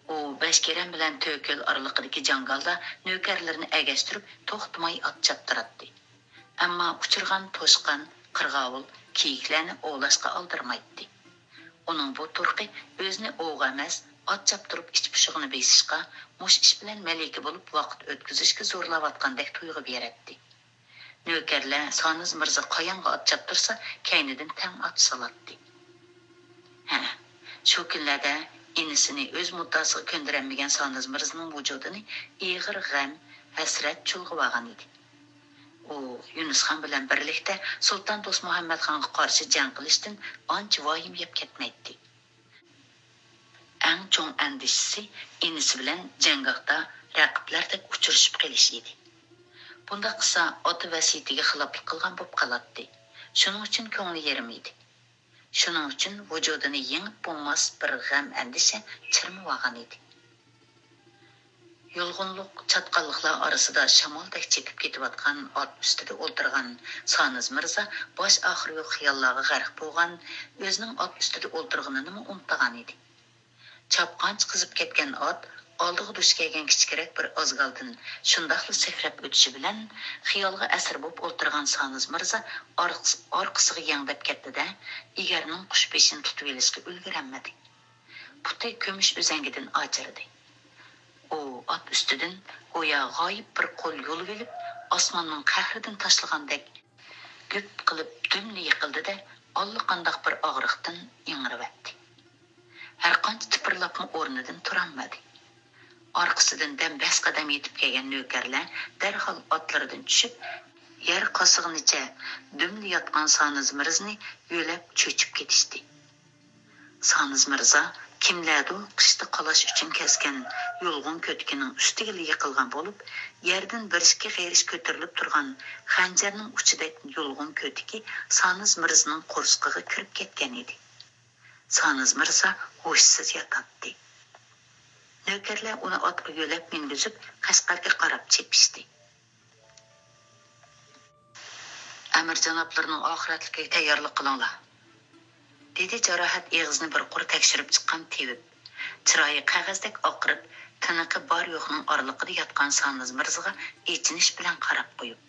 ئۇ بەشكېرەم بىلەن تۆكۆل ئارىلىقىدىكى جاڭگالدا نۆكەرلىرىنى ئەگەشتۈرۈپ توختىماي ئات چاپتۇراتتى. ئەمما ئۇچرىغان توشقان، قىرغاۋۇل، كېيىكلەرنى ئوۋلاشقا ئالدىرىمايتتى. ئۇنىڭ بۇ تۇرقى ئۆزىنى ئوۋغا ئەمەس، ئات چاپتۇرۇپ ئىچ پۇشۇقىنى بېسىشقا، مۇشۇ ئىش بىلەن مەلىكە بولۇپ ۋاقىت ئۆتكۈزۈشكە زورلاۋاتقاندەك تۇيغۇ بېرەتتى. نۆكەرلەر سانىز مىرزا قايانغا ئات چاپتۇرسا، كەينىدىن تەڭ ئات سالاتتى. ھە، شۇ كۈنلەردە ئىنىسىنى ئۆز مۇددىئاسىغا كۆندۈرەلمىگەن سانىز مىرزىنىڭ ۋۇجۇدىنى ئېغىر غەم، ھەسرەت چۇلغىۋالغان ئىدى. ئۇ يۈنۈسخان بىلەن بىرلىكتە سۇلتان دوستمۇھەممەتخانغا قارشى جەڭ قىلىشتىن ئانچە ۋايىم يەپ كەتمەيتتى. ئەڭ چوڭ ئەندىشىسى ئىنىسى بىلەن جەڭگاھتا رەقىبلەردەك ئۇچرىشىپ قېلىشى ئىدى. بۇنداق قىلسا ئاتا ۋەسىيىتىگە خىلاپلىق قىلغان بولۇپ قالاتتى. شۇنىڭ ئۈچۈن كۆڭلى يېرىم ئىدى. شۇنىڭ ئۈچۈن ۋۇجۇدىنى يېڭىپ بولماس بىر غەم-ئەندىشە چىرمىۋالغان ئىدى. يۇلغۇنلۇق، چاتقاللىقلار ئارىسىدا شامالدەك چېپىپ كېتىۋاتقان ئات ئۈستىدە ئولتۇرغان سانىز مىرزا باش-ئاخىرى يوق خىياللارغا غەرق بولغان، ئۆزىنىڭ ئات ئۈستىدە ئولتۇرغىنىنىمۇ ئۇنتۇغان ئىدى. چاپقانچە قىزىپ كەتكەن ئات ئالدىغا دۇچ كەلگەن كىچىكرەك بىر ئازگالدىن شۇنداقلا سەكرەپ ئۆتۈشى بىلەن، خىيالغا ئەسىر بولۇپ ئولتۇرغان سانىز مىرزا ئارقىس-، ئارقىسىغا يەڭدەپ كەتتى-دە، ئېگەرنىڭ قۇش بېشىنى تۇتۇۋېلىشقا ئۈلگۈرەلمىدى. پۇتى كۈمۈش ئۈزەڭگىدىن ئاجرىدى. ئۇ ئات ئۈستىدىن گويا غايىب بىر قول يولىۋېلىپ، ئاسماننىڭ قەھرىدىن تاشلىغاندەك گۈپ قىلىپ دۈملا يىقىلدى-دە، ئاللىقانداق بىر ئاغرىقتىن ئىڭرىۋەتتى. ھەرقانچە تىپىرلاپمۇ ئورنىدىن تۇرالمىدى. ئارقىسىدىن دەم بەش قەدەم يېتىپ كەلگەن نۆكەرلەر دەرھال ئاتلىرىدىن چۈشۈپ، يەر قازغىنىچە دۈمدە ياتقان سانىز مىرزىنى يۆلەپ چۆچۈپ كېتىشتى. سانىز مىرزا كىملەردۇ قىشتا قالاش ئۈچۈن كەسكەن يۇلغۇن كۆتىكىنىڭ ئۈستىگىلا يىقىلغان بولۇپ، يەردىن بىر ئىككى غېرىش كۆتۈرۈلۈپ تۇرغان خەنجەرنىڭ ئۇچىدەك يۇلغۇن كۆتىكى سانىز مىرزىنىڭ قورسىقىغا كىرىپ كەتكەن ئىدى. سانىز مىرزا ھوشسىز ياتاتتى. نۆكەرلەر ئۇنى ئاتقا يۆلەپ مىنگۈزۈپ، قەشقەرگە قاراپ چېپىشتى. «ئەمىر جانابلىرىنىڭ ئاخىرەتلىكىگە تەييارلىق قىلىڭلار»، دېدى جاراھەت ئېغىزىنى بىر قۇر تەكشۈرۈپ چىققان تېۋىپ. چىرايى قەغەزدەك ئاقىرىپ، تىنىقى بار-يوقنىڭ ئارىلىقىدا ياتقان سانىز مىرزىغا ئېچىنىش بىلەن قاراپ قويۇپ.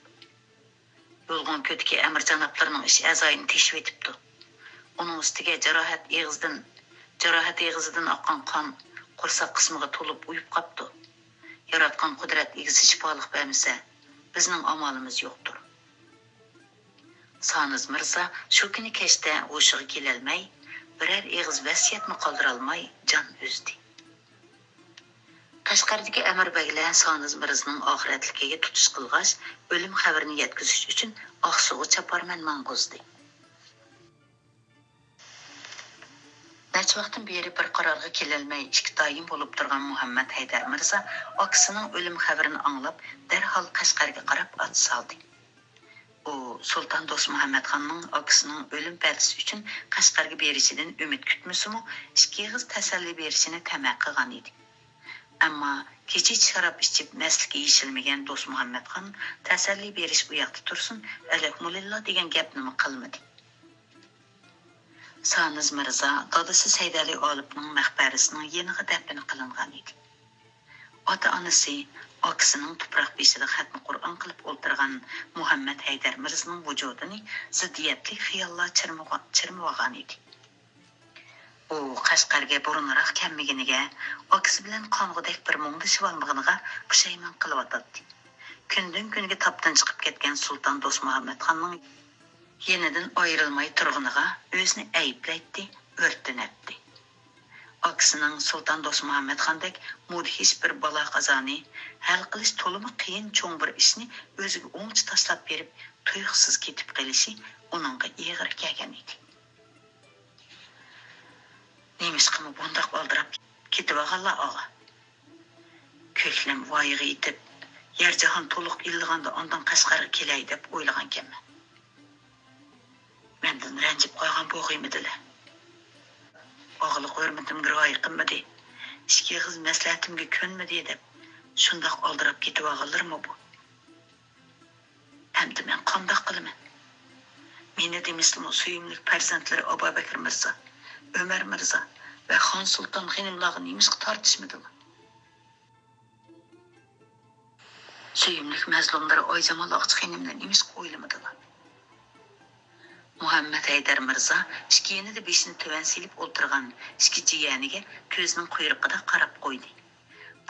يۇلغۇن كۆتىكى ئەمىر جانابلىرىنىڭ ئىش ئەزايىنى تېشىۋېتىپتۇ. ئۇنىڭ ئۈستىگە جاراھەت ئېغىزدىن، جاراھەت ئېغىزىدىن ئاققان قان قورساق قىسمىغا تولۇپ ئۇيۇپ قاپتۇ. ياراتقان قۇدرەت ئىگىسى شىپالىق بەرمىسە، بىزنىڭ ئامالىمىز يوقتۇر. سانىز مىرزا شۇ كۈنى كەچتە ھوشىغا كېلەلمەي، بىرەر ئېغىز ۋەسىيەتمۇ قالدۇرالماي جان ئۈزدى. قەشقەردىكى ئەمىر بەگلەر سانىز مىرزىنىڭ ئاخىرەتلىكىگە تۇتۇش قىلغاچ، ئۆلۈم خەۋىرىنى يەتكۈزۈش ئۈچۈن ئاقسۇغا چاپارمەن ماڭغۇزدى. نەچچە ۋاقىتتىن بېرى بىر قارارغا كېلەلمەي، ئىككى تايىن بولۇپ تۇرغان مۇھەممەد ھەيدەر مىرزا ئاكىسىنىڭ ئۆلۈم خەۋىرىنى ئاڭلاپ، دەرھال قەشقەرگە قاراپ ئات سالدى. ئۇ سۇلتان دوستمۇھەممەد خاننىڭ ئاكىسىنىڭ ئۆلۈم پەدىسى ئۈچۈن قەشقەرگە بېرىشىدىن ئۈمىد كۈتمىسىمۇ، ئىككى ئېغىز تەسەللى بېرىشىنى تەمە قىلغان ئىدى. ئەمما كېچىچە شاراب ئىچىپ، مەستلىكى يېشىلمىگەن دوستمۇھەممەد خان تەسەللى بېرىش ئۇ ياقتا تۇرسۇن، ئەلھەمدۇلىللا دېگەن گەپنىمۇ قىلمىدى. سانىز مىرزا دادىسى سەيدەلى ئالىپنىڭ مەقبەرىسىنىڭ يېنىغا دەپنە قىلىنغان ئىدى. ئاتا-ئانىسى ئاكىسىنىڭ تۇپراق بېشىدا خەتمە قۇرئان قىلىپ ئولتۇرغان مۇھەممەد ھەيدەر مىرزىنىڭ ۋۇجۇدىنى زىددىيەتلىك خىياللار چىرمىغا-، چىرمىۋالغان ئىدى. ئۇ قەشقەرگە بۇرۇنراق كەلمىگىنىگە، ئاكىسى بىلەن قانغۇدەك بىر مۇڭدىشىۋالمىغىنىغا پۇشايمان قىلىۋاتاتتى. كۈندىن-كۈنگە تاپتىن چىقىپ كەتكەن سۇلتان دوستمۇھەممەد خاننىڭ يېنىدىن ئايرىلماي تۇرغىنىغا ئۆزىنى ئەيىبلەيتتى، ئۆرتىنەتتى. ئاكىسىنىڭ سۇلتان دوستمۇھەممەد خاندەك مۇدھىش بىر بالا-قازانى ھەل قىلىش تولىمۇ قىيىن چوڭ بىر ئىشنى ئۆزىگە ئوڭچە تاشلاپ بېرىپ، تۇيۇقسىز كېتىپ قېلىشى ئۇنىڭغا ئېغىر كەلگەن ئىدى. نېمىشقىمۇ بۇنداق ئالدىراپ كېتىۋالغانلا، ئاغا؟ كۆكلەم ۋايىغا يېتىپ، يەر جاھان تولۇق ئىللىغاندا ئاندىن قەشقەرگە كېلەي دەپ ئويلىغانكەنمەن. مەندىن رەنجىپ قالغان بولغىيمىدىلە؟ ئاغىلىق ھۆرمىتىمگە رىئايە قىلمىدى، ئىككى ئېغىز مەسلىھەتىمگە كۆنمىدى دەپ شۇنداق ئالدىراپ كېتىۋالغانلىرىمۇ بۇ؟ ئەمدى مەن قانداق قىلىمەن؟ مېنى دېمىسىمۇ سۆيۈملۈك پەرزەنتلىرى ئابابەكرى مىرزا، ئۆمەر مىرزا ۋە خان سۇلتان خېنىملارغا نېمىشقا تارتىشمىدىلا؟ سۆيۈملۈك مەزلۇملىرى ئايجامال ئاغىچى خېنىمنى نېمىشقا ئويلىمىدىلا؟ مۇھەممەد ھەيدەر مىرزا ئىككى يېنىدا بېشىنى تۆۋەن سېلىپ ئولتۇرغان ئىككى جىيەنىگە كۆزىنىڭ قۇيرۇقىدا قاراپ قويدى.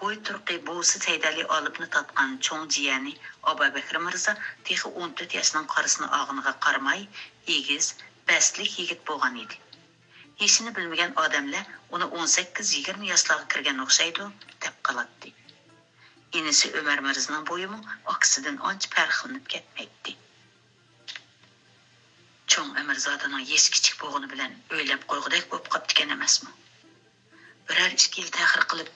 بوي تۇرقى بوۋىسى سەيدەلى ئالىپنى تارتقان چوڭ جىيەنى ئابابەكرى مىرزا تېخى ئون تۆت ياشنىڭ قارىسىنى ئالغىنىغا قارىماي، ئېگىز، بەستلىك يىگىت بولغان ئىدى. يېشىنى بىلمىگەن ئادەملەر ئۇنى ئون سەككىز، يىگىرمە ياشلارغا كىرگەن ئوخشايدۇ، دەپ قالاتتى. ئىنىسى ئۆمەر مىرزىنىڭ بويىمۇ ئاكىسىدىن ئانچە پەرقلىنىپ كەتمەيتتى. چوڭ ئەمىرزادىنىڭ يېشى كىچىك بولغىنى بىلەن ئۆيلەپ قويغۇدەك بولۇپ قاپتىكەن ئەمەسمۇ؟ بىرەر ئىككى يىل تەخىر قىلىپ،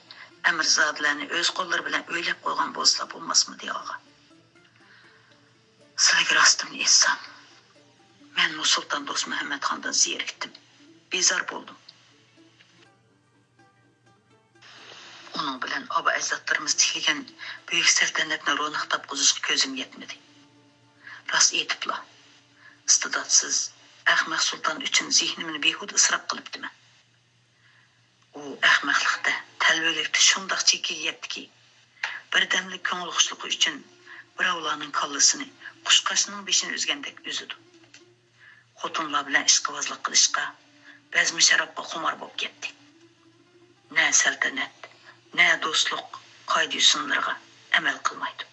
ئەمىرزادىلەرنى ئۆز قوللىرى بىلەن ئۆيلەپ قويغان بولسىلا بولماسمىدى، ئاغا؟ سىلىگە راستىمنى ئېيتسام، مەنمۇ سۇلتان دوستمۇھەممەتخاندىن زېرىكتىم، بىزار بولدۇم. ئۇنىڭ بىلەن ئابا ئەجدادلىرىمىز تىكلىگەن بۈيۈك سەلتەنەتنى روناق تاپقۇزۇشقا كۆزۈم يەتمىدى. راست ئېيتىپلا، ئىستىداتسىز، ئەخمەق سۇلتان ئۈچۈن زېھنىمنى بىھۇدە ئىسراپ قىلىپتىمەن. ئۇ ئەخمەقلىقتە، تەلۋىلىكتە شۇنداق چېكىگە يەتتىكى، بىردەملىك كۆڭۈل خۇشلۇقى ئۈچۈن بىراۋلارنىڭ كاللىسىنى، قۇشقاچنىڭ بېشىنى ئۈزگەندەك ئۈزىدۇ. خوتۇنلار بىلەن ئىشقىۋازلىق قىلىشقا، بەزمە شارابقا خۇمار بولۇپ كەتتى. نە سەلتەنەت، نە دوستلۇق قائىدە-يوسۇنلىرىغا ئەمەل قىلمايدۇ.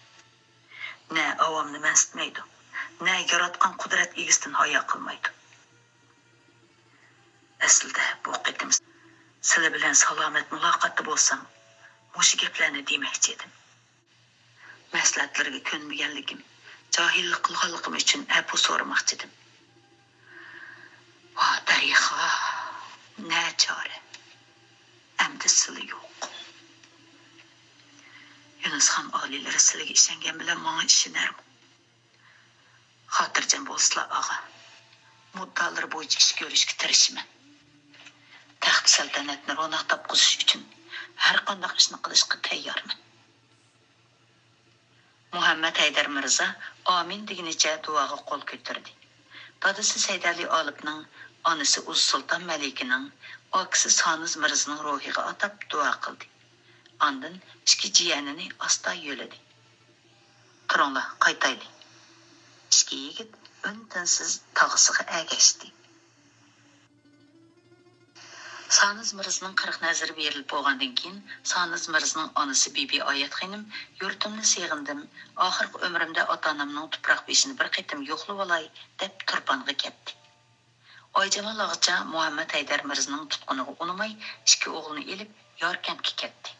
نە ئاۋامنى مەنسىتمەيدۇ، نە ياراتقان قۇدرەت ئىگىسىدىن ھايا قىلمايدۇ. ئەسلىدە بۇ قېتىم سىلەر بىلەن سالامەت مۇلاقاتتا بولسام، مۇشۇ گەپلەرنى دېمەكچى ئىدىم. مەسلىھەتلىرىگە كۆنمىگەنلىكىم، جاھىللىق قىلغانلىقىم ئۈچۈن ئەپۇ سورىماقچىدىم. ۋاھ دەريا، نەچارە، ئەمدى سىلى يوق. يۇنۇسخان ئالىيلىرى سىلىگە ئىشەنگەن بىلەن ماڭا ئىشىنەرمۇ؟ خاتىرجەم بولسىلا، ئاغا. مۇددىئالىرى بويىچە ئىش كۆرۈشكە تىرىشىمەن. تەخت سەلتەنەتنى روناق تاپقۇزۇش ئۈچۈن ھەر قانداق ئىشنى قىلىشقا تەييارمەن. مۇھەممەد ھەيدەر مىرزا ئامىن دېگىنىچە دۇئاغا قول كۆتۈردى. دادىسى سەيدەلى ئالىپنىڭ، ئانىسى ئۇز سۇلتان مەلىكىنىڭ، ئاكىسى سانىز مىرزىنىڭ روھىغا ئاتاپ دۇئا قىلدى. ئاندىن ئىككى جىيەنىنى ئاستا يۆلىدى. تۇرۇڭلار، قايتايلى. ئىككى يىگىت ئۈن-تىنسىز تاغىسىغا ئەگەشتى. سانىز مىرزىنىڭ قىرىق نەزىرى بېرىلىپ بولغاندىن كېيىن، سانىز مىرزىنىڭ ئانىسى بىبى ئايەت خېنىم، «يۇرتۇمنى سېغىندىم، ئاخىرقى ئۆمرۈمدە ئاتامنىڭ تۇپراق بېشىنى بىر قېتىم يوقلىۋالاي» دەپ تۇرپانغا كەتتى. ئايجامال ئاغىچا مۇھەممەد ھەيدەر مىرزىنىڭ تۇتقىنىغا ئۇنىماي، ئىككى ئوغلىنى ئېلىپ ياركەنتكە كەتتى.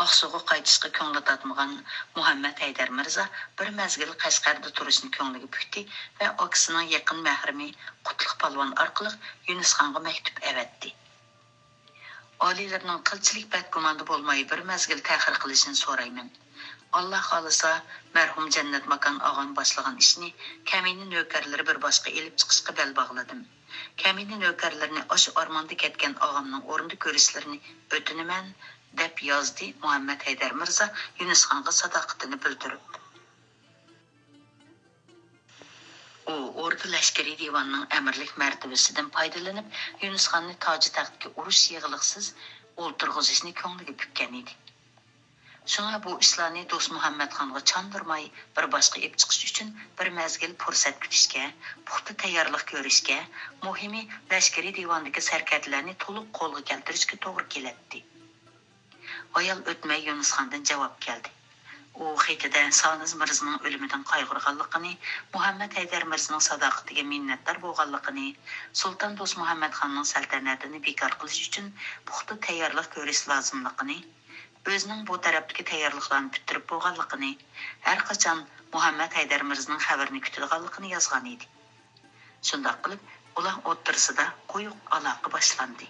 ئاقسۇغا قايتىشقا كۆڭلى تارتمىغان مۇھەممەد ھەيدەر مىرزا بىر مەزگىل قەشقەردە تۇرۇشنى كۆڭلىگە پۈكتى ۋە ئاكىسىنىڭ يېقىن مەھرىمى قۇتلۇق پالۋان ئارقىلىق يۇنۇسخانغا مەكتۇپ ئەۋەتتى. ئالىيلىرىنىڭ قىلچىلىك بەدگۇماندا بولماي بىر مەزگىل تەخىر قىلىشىنى سورايمەن. ئاللا خالىسا، مەرھۇم جەننەت ماكان ئاغام باشلىغان ئىشنى كەمىنە نۆكەرلىرى بىر باشقا ئېلىپ چىقىشقا بەل باغلىدىم. كەمىنە نۆكەرلىرىنى ئاشۇ ئارماندا كەتكەن ئاغامنىڭ ئورنىدا كۆرۈشلىرىنى ئۆتۈنىمەن، دەپ يازدى مۇھەممەد ھەيدەر مىرزا يۇنۇسخانغا ساداقىتىنى بىلدۈرۈپ. ئۇ ئوردا لەشكىرىي دىۋاننىڭ ئەمىرلىك مەرتىۋىسىدىن پايدىلىنىپ، يۇنۇسخاننى تاجى تەختكە ئۇرۇش يىغلىقسىز ئولتۇرغۇزۇشنى كۆڭلىگە پۈككەن ئىدى. شۇڭا بۇ ئىشلارنى دوستمۇھەممەتخانغا چاندۇرماي، بىر باشقا ئېلىپ چىقىش ئۈچۈن بىر مەزگىل پۇرسەت كۈتۈشكە، پۇختا تەييارلىق كۆرۈشكە، مۇھىمى لەشكىرىي دىۋاندىكى سەركەردىلەرنى تولۇق قولغا كەلتۈرۈشكە توغرا كېلەتتى. ئايال ئۆتمەي يۇنۇسخاندىن جاۋاب كەلدى. ئۇ خېتىدە سانىز مىرزىنىڭ ئۆلۈمىدىن قايغۇرغانلىقىنى، مۇھەممەد ھەيدەر مىرزىنىڭ ساداقىتىگە مىننەتدار بولغانلىقىنى، سۇلتان دوستمۇھەممەتخاننىڭ سەلتەنەتىنى بىكار قىلىش ئۈچۈن پۇختا تەييارلىق كۆرۈش لازىملىقىنى، ئۆزىنىڭ بۇ تەرەپتىكى تەييارلىقلارنى پۈتتۈرۈپ بولغانلىقىنى، ھەرقاچان مۇھەممەد ھەيدەر مىرزىنىڭ خەۋىرىنى كۈتىدىغانلىقىنى يازغان ئىدى. شۇنداق قىلىپ، ئۇلار ئوتتۇرىسىدا قويۇق ئالاقە باشلاندى.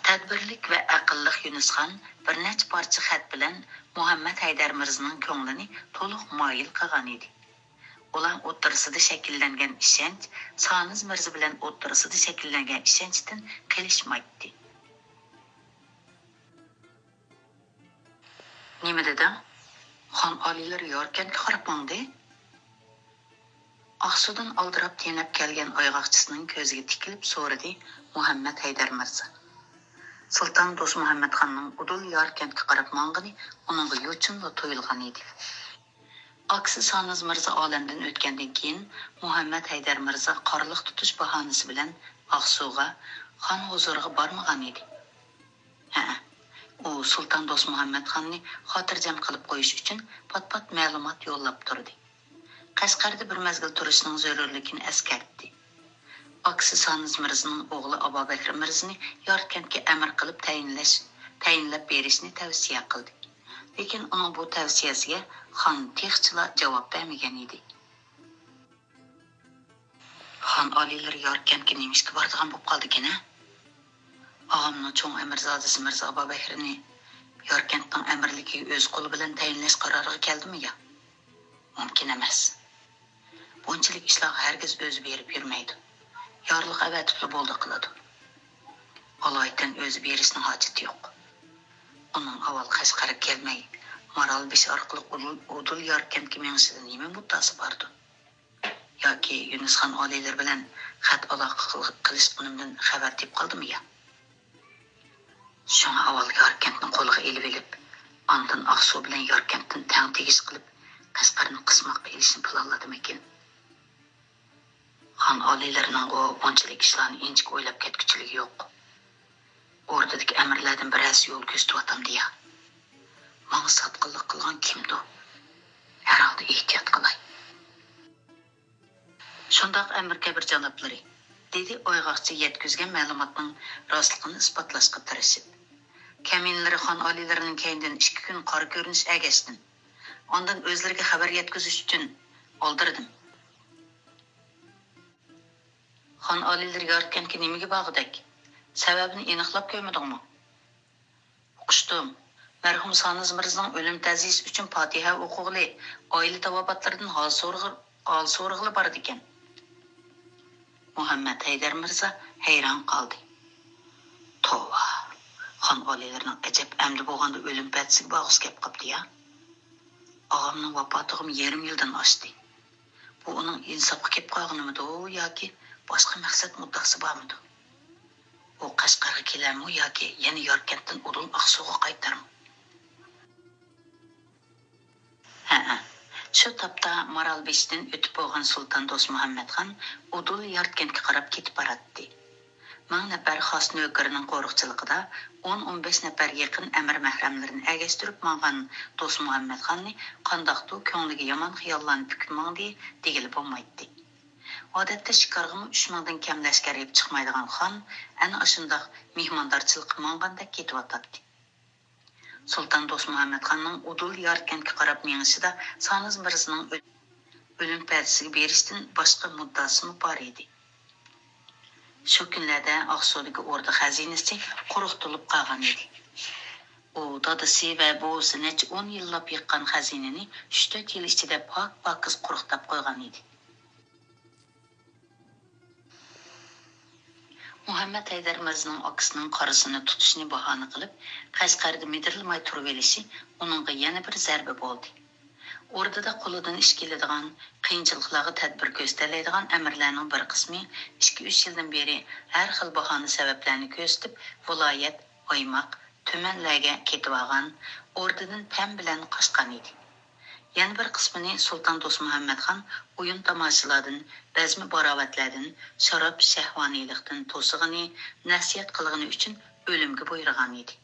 تەدبىرلىك ۋە ئەقىللىق يۇنۇسخان بىر نەچچە پارچە خەت بىلەن مۇھەممەد ھەيدەر مىرزىنىڭ كۆڭلىنى تولۇق مايىل قىلغان ئىدى. ئۇلار ئوتتۇرىسىدا شەكىللەنگەن ئىشەنچ سانىز مىرزا بىلەن ئوتتۇرىسىدا شەكىللەنگەن ئىشەنچتىن قېلىشمايتتى. نېمە دېدىڭ؟ خان ئالىيلىرى ياركەنتكە قاراپ ماڭدى. ئاقسۇدىن ئالدىراپ تېنەپ كەلگەن ئايغاقچىسىنىڭ كۆزىگە تىكىلىپ سورىدى مۇھەممەد ھەيدەر مىرزا. سۇلتان دوستمۇھەممەتخاننىڭ ئۇدۇل ياركەنتكە قاراپ ماڭغىنى ئۇنىڭغا يوچۇنلا تۇيۇلغان ئىدى. ئاكىسى سانىز مىرزا ئالەمدىن ئۆتكەندىن كېيىن، مۇھەممەد ھەيدەر مىرزا قارلىق تۇتۇش باھانىسى بىلەن ئاقسۇغا، خان ھۇزۇرىغا بارمىغان ئىدى. ھەئە، ئۇ سۇلتان دوستمۇھەممەتخاننى خاتىرجەم قىلىپ قويۇش ئۈچۈن پات-پات مەلۇمات يوللاپ تۇردى. قەشقەردە بىر مەزگىل تۇرۇشنىڭ زۆرۈرلۈكىنى ئەسكەرتتى. ئاكىسى سانىز مىرزىنىڭ ئوغلى ئابابەكرى مىرزىنى ياركەنتكە ئەمىر قىلىپ تەيىنلەش، تەيىنلەپ بېرىشنى تەۋسىيە قىلدى. لېكىن ئۇنىڭ بۇ تەۋسىيەسىگە خان تېخىچىلا جاۋاب بەرمىگەن ئىدى. خان ئالىيلىرى ياركەنتكە نېمىشقا بارىدىغان بولۇپ قالدىكىن، ھە؟ ئاغامنىڭ چوڭ ئەمىرزادىسى مىرزا ئابابەكرىنى ياركەنتنىڭ ئەمىرلىكىگە ئۆز قولى بىلەن تەيىنلەش قارارىغا كەلدىمۇ يا؟ مۇمكىن ئەمەس. بۇنچىلىك ئىشلارغا ھەرگىز ئۆزى بېرىپ يۈرمەيدۇ. يارلىق ئەۋەتىپلا بولدى قىلىدۇ. ئالايىتەن ئۆزى بېرىشنىڭ ھاجىتى يوق. ئۇنىڭ ئاۋۋال قەشقەرگە كەلمەي، مارالبېشى ئارقىلىق ئۇدۇل، ئۇدۇل ياركەنتكە مېڭىشىدىن نېمە مۇددىئاسى باردۇ؟ ياكى يۈنۈسخان ئالىيلىرى بىلەن خەت ئالاقە قىل-، قىلىشقىنىمدىن خەۋەر تېپىپ قالدىمۇ يا؟ شۇڭا ئاۋۋال ياركەنتنى قولىغا ئېلىۋېلىپ، ئاندىن ئاقسۇ بىلەن ياركەنتتىن تەڭ تېگىش قىلىپ، قەشقەرنى قىسماققا ئېلىشنى پىلانلىدىمىكىن؟ خان ئالىيلىرىنىڭغۇ بۇنچىلىك ئىشلارنى ئىنچىكە ئويلاپ كەتكۈچىلىكى يوق. ئوردىدىكى ئەمىرلەردىن بىرەرسى يول كۆرسىتىۋاتامدۇ يا؟ ماڭا ساتقىنلىق قىلغان كىمدۇ؟ ھەرھالدا ئېھتىيات قىلاي. شۇنداق ئەمىر كەبىر جانابلىرى، دېدى ئايغاقچى يەتكۈزگەن مەلۇماتنىڭ راستلىقىنى ئىسپاتلاشقا تىرىشىپ. كەمىنىلىرى خان ئالىيلىرىنىڭ كەينىدىن ئىككى كۈن قارا كۆرۈنۈش ئەگەشتىن، ئاندىن ئۆزلىرىگە خەۋەر يەتكۈزۈش ئۈچۈن ئالدىرىدىم. خان ئالىيلىرى ياركەنتكە نېمىگە بارغۇدەك؟ سەۋەبىنى ئېنىقلاپ كۆرمىدىڭمۇ؟ ئۇقۇشتۇم. مەرھۇم سانىز مىرزىنىڭ ئۆلۈم تەزىيىسى ئۈچۈن پاتىھە ئوقۇغىلى، ئائىلە تاۋابىئاتلىرىدىن ھال سورىغ-، ھال سورىغىلى بارىدىكەن. مۇھەممەد ھەيدەر مىرزا ھەيران قالدى. توۋا، خان ئالىيلىرىنىڭ ئەجەب ئەمدى بولغاندا ئۆلۈم پەتىسىگە بارغۇسى كەپ قاپتۇ يا. ئاغامنىڭ ۋاپاتىغىمۇ يېرىم يىلدىن ئاشتى. بۇ ئۇنىڭ ئىنساپقا كېلىپ قالغىنىمىدۇ ياكى باشقا مەقسەت مۇددىئاسى بارمىدۇ؟ ئۇ قەشقەرگە كېلەرمۇ ياكى يەنە ياركەنتتىن ئۇدۇل ئاقسۇغا قايتارمۇ؟ ھەئە، شۇ تاپتا مارالبېشىدىن ئۆتۈپ بولغان سۇلتان دوستمۇھەممەتخان ئۇدۇل ياركەنتكە قاراپ كېتىپ باراتتى. مىڭ نەپەر خاس نۆكىرىنىڭ قورۇقچىلىقىدا ئون، ئون بەش نەپەر يېقىن ئەمىر مەھرەملىرىنى ئەگەشتۈرۈپ ماڭغان دوستمۇھەممەتخاننى قانداقتۇ كۆڭلىگە يامان خىياللارنى پۈكۈپ ماڭدى دېگىلى بولمايتتى. ئادەتتە شىكارغىمۇ ئۈچ مىڭدىن كەم لەشكەر ئېلىپ چىقمايدىغان خان ئەنە ئاشۇنداق مېھماندارچىلىققا ماڭغاندەك كېتىۋاتاتتى. سۇلتان دوستمۇھەممەتخاننىڭ ئۇدۇل ياركەنتكە قاراپ مېڭىشىدا سانىز مىرزىنىڭ ئۆ-، ئۆلۈم پەتىسىگە بېرىشتىن باشقا مۇددىئاسىمۇ بار ئىدى. شۇ كۈنلەردە ئاقسۇدىكى ئوردا خەزىنىسى قۇرۇق تولۇپ قالغان ئىدى. ئۇ دادىسى ۋە بوۋىسى نەچچە ئون يىللاپ يىغقان خەزىنىنى ئۈچ تۆت يىل ئىچىدە پاك-پاكىز قۇرۇقداپ قويغان ئىدى. مۇھەممەد ھەيدەر مىرزىنىڭ ئاكىسىنىڭ قارىسىنى تۇتۇشنى باھانە قىلىپ، قەشقەردە مىدىرلىماي تۇرۇۋېلىشى ئۇنىڭغا يەنە بىر زەربە بولدى. ئوردىدا قولىدىن ئىش كېلىدىغان، قىيىنچىلىقلارغا تەدبىر كۆرسىتەلەيدىغان ئەمىرلەرنىڭ بىر قىسمى ئىككى-ئۈچ يىلدىن بېرى ھەر خىل باھانە سەۋەبلەرنى كۆرسىتىپ، ۋىلايەت، ئايماق، تۈمەنلەرگە كېتىۋالغان، ئوردىدىن پەم بىلەن قاچقان ئىدى. يەنە بىر قىسمىنى سۇلتان دوستمۇھەممەتخان ئويۇن-تاماشىلاردىن، بەزمە-باراۋەتلەردىن، شاراب-شەھۋانىيلىقتىن توسىغىنى، نەسىھەت قىلغىنى ئۈچۈن ئۆلۈمگە بۇيرۇغان ئىدى.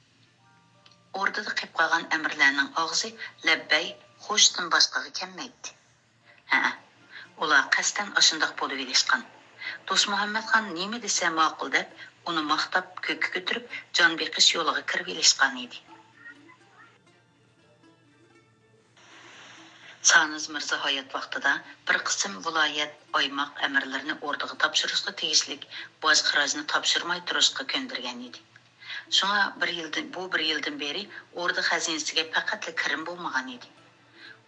ئوردىدا قېلىپ قالغان ئەمىرلەرنىڭ ئاغزى لەببەي، خوشتىن باشقىغا كەلمەيتتى. ھەئە، ئۇلار قەستەن ئاشۇنداق بولۇۋېلىشقان. دوستمۇھەممەتخان نېمە دېسە ماقۇل دەپ، ئۇنى ماختاپ، كۆككە كۆتۈرۈپ، جان بېقىش يولىغا كىرىۋېلىشقان ئىدى. سانىز مىرزا ھايات ۋاقتىدا بىر قىسىم ۋىلايەت، ئايماق ئەمىرلىرىنى ئوردىغا تاپشۇرۇشقا تېگىشلىك باج-خىراجنى تاپشۇرماي تۇرۇشقا كۆندۈرگەن ئىدى. شۇڭا بىر يىلدىن، بۇ بىر يىلدىن بېرى ئوردا خەزىنىسىگە پەقەتلا كىرىم بولمىغان ئىدى.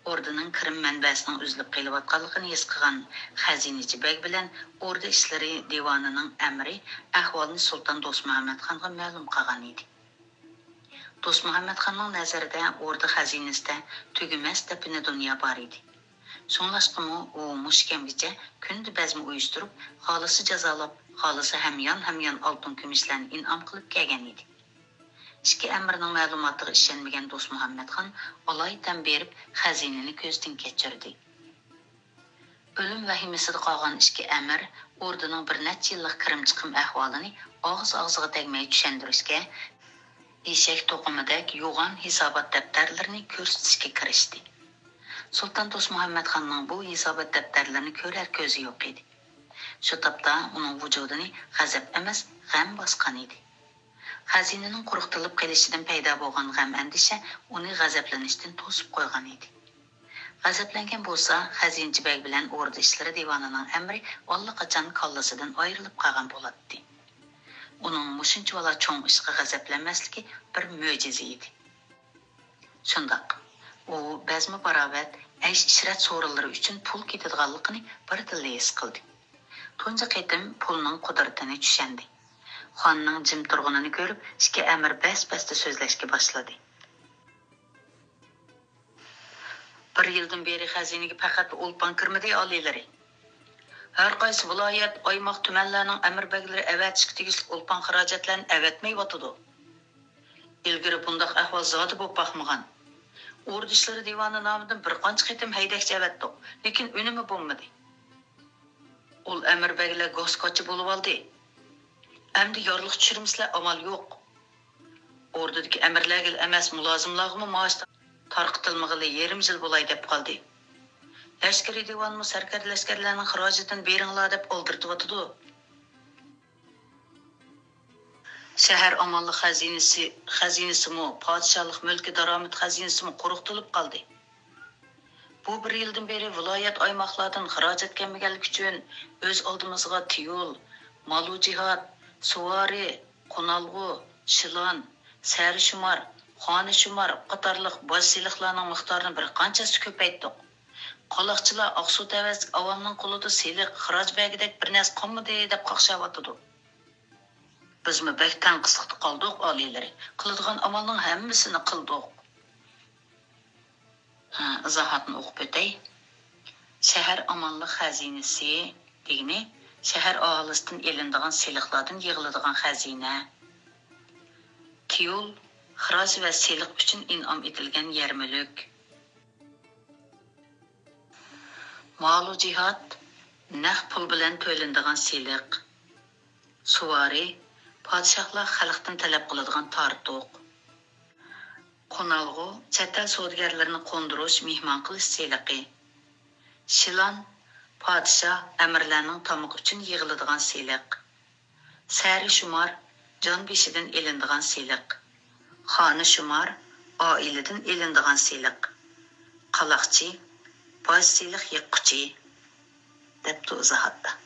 ئوردىنىڭ كىرىم مەنبەسىنىڭ ئۈزۈلۈپ قېلىۋاتقانلىقىنى ھېس قىلغان خەزىنىچى بەگ بىلەن ئوردا ئىشلىرى دىۋانىنىڭ ئەمىرى ئەھۋالنى سۇلتان دوستمۇھەممەتخانغا مەلۇم قىلغان ئىدى. دوستمۇھەممەتخاننىڭ نەزىرىدە ئوردا خەزىنىسىدە تۈگىمەس دەپنە دۇنيا بار ئىدى. شۇڭلاشقىمۇ ئۇ مۇشۇ كەمگىچە كۈندە بەزمە ئۇيۇشتۇرۇپ، خالىسا جازالاپ، خالىسا ھەميان-ھەميان ئالتۇن-كۈمۈشلەرنى ئىنئام قىلىپ كەلگەن ئىدى. ئىچكى ئەمىرنىڭ مەلۇماتىغا ئىشەنمىگەن دوستمۇھەممەتخان ئالايىتەن بېرىپ خەزىنىنى كۆزدىن كەچۈردى. ئۆلۈم ۋەھىمىسىدە قالغان ئىچكى ئەمىر ئوردىنىڭ بىر نەچچە يىللىق كىرىم-چىقىم ئەھۋالىنى ئاغزى-ئاغزىغا تەگمەي چۈشەندۈرۈشكە، ئېشەك توقۇمىدەك يوغان ھېسابات دەپتەرلىرىنى كۆرسىتىشكە كىرىشتى. سۇلتان دوستمۇھەممەتخاننىڭ بۇ ھېسابات دەپتەرلىرىنى كۆرەر كۆزى يوق ئىدى. شۇ تاپتا ئۇنىڭ ۋۇجۇدىنى غەزەپ ئەمەس، غەم باسقان ئىدى. خەزىنىنىڭ قۇرۇقتىلىپ قېلىشىدىن پەيدا بولغان غەم-ئەندىشە ئۇنى غەزەپلىنىشتىن توسۇپ قويغان ئىدى. غەزەپلەنگەن بولسا، خەزىنىچى بەگ بىلەن ئوردا ئىشلىرى دىۋانىنىڭ ئەمرى ئاللىقاچان كاللىسىدىن ئايرىلىپ قالغان بولاتتى. ئۇنىڭ مۇشۇنچىۋالا چوڭ ئىشقا غەزەپلەنمەسلىكى بىر مۆجىزە ئىدى. شۇنداق، ئۇ بەزمە-باراۋەت، ئەيش-ئىشرەت سورۇنلىرى ئۈچۈن پۇل كېتىدىغانلىقىنى بىردىنلا ھېس قىلدى. تۇنجى قېتىم پۇلنىڭ قۇدرىتىنى چۈشەندى. خاننىڭ جىم تۇرغىنىنى كۆرۈپ، ئىككى ئەمىر بەس-بەستە سۆزلەشكە باشلىدى. بىر يىلدىن بېرى خەزىنىگە پەقەت ئولپان كىرمىدى، ئالىيلىرى. ھەر قايسى ۋىلايەت، ئايماق، تۈمەنلەرنىڭ ئەمىر بەگلىرى ئەۋەتىشكە تېگىشلىك ئولپان خىراجەتلەرنى ئەۋەتمەيۋاتىدۇ. ئىلگىرى بۇنداق ئەھۋال زادى بولۇپ باقمىغان. ئوردا ئىشلىرى دىۋانى نامىدىن بىر قانچە قېتىم ھەيدەكچى ئەۋەتتۇق، لېكىن ئۈنۈمى بولمىدى. ئۇل ئەمىر بەگلەر گاس-كاچا بولۇۋالدى. ئەمدى يارلىق چۈشۈرمىسىلەر ئامال يوق. ئوردىدىكى ئەمىرلەرگىلا ئەمەس، مۇلازىملارغىمۇ مائاش تارقىتىلمىغىلى يېرىم يىل بولاي دەپ قالدى. لەشكىرىي دىۋانمۇ سەركەردە لەشكەرلەرنىڭ خىراجىتىنى بېرىڭلار دەپ ئالدىرىتىۋاتىدۇ. شەھەر ئامانلىق خەزىنىسى، خەزىنىسىمۇ، پادىشاھلىق مۈلكى دارامىت خەزىنىسىمۇ قۇرۇقتۇلۇپ قالدى. بۇ بىر يىلدىن بېرى ۋىلايەت، ئايماقلاردىن خىراجەت كەلمىگەنلىكى ئۈچۈن ئۆز ئالدىمىزغا تىيۇل، مالۇجىھات، سۇۋارى، قونالغۇ، شىلان، سەرۇشۇمار، خانىشۇمار قاتارلىق باج سېلىقلارنىڭ مىقدارىنى بىر قانچە ھەسسە كۆپەيتتۇق. قالاقچىلار ئاقسۇ تەۋەسىدىكى ئاۋامنىڭ قولىدا سېلىق، خىراج بەرگۈدەك بىر نەرسە قالمىدى دەپ قاقشاۋاتىدۇ. بىزمۇ بەك تەڭ قىسلىقتا قالدۇق، ئالىيلىرى. قىلىدىغان ئامالنىڭ ھەممىسىنى قىلدۇق. ھە، ئىزاھاتنى ئوقۇپ ئۆتەي. شەھەر ئامانلىق خەزىنىسى دېگىنى شەھەر ئاھالىسىدىن ئېلىنىدىغان سېلىقلاردىن يىغىلىدىغان خەزىنە. تىيۇل، خىراج ۋە سېلىق ئۈچۈن ئىنئام ئېتىلگەن يەر مۈلۈك. مالۇجىھات، نەق پۇل بىلەن تۆلىنىدىغان سېلىق. سۇۋارى، پادىشاھلار خەلقتىن تەلەپ قىلىدىغان تارتۇق. قونالغۇ، چەت ئەل سودىگەرلىرىنى قوندۇرۇش، مېھمان قىلىش سېلىقى. شىلان، پادىشاھ، ئەمىرلەرنىڭ تامىقى ئۈچۈن يىغىلىدىغان سېلىق. سەرى شۇمار، جان بېشىدىن ئېلىنىدىغان سېلىق. خانە شۇمار، ئائىلىدىن ئېلىنىدىغان سېلىق. قالاقچى، باج سېلىق يىغقۇچى، دەپتۇ ئىزاھاتتا.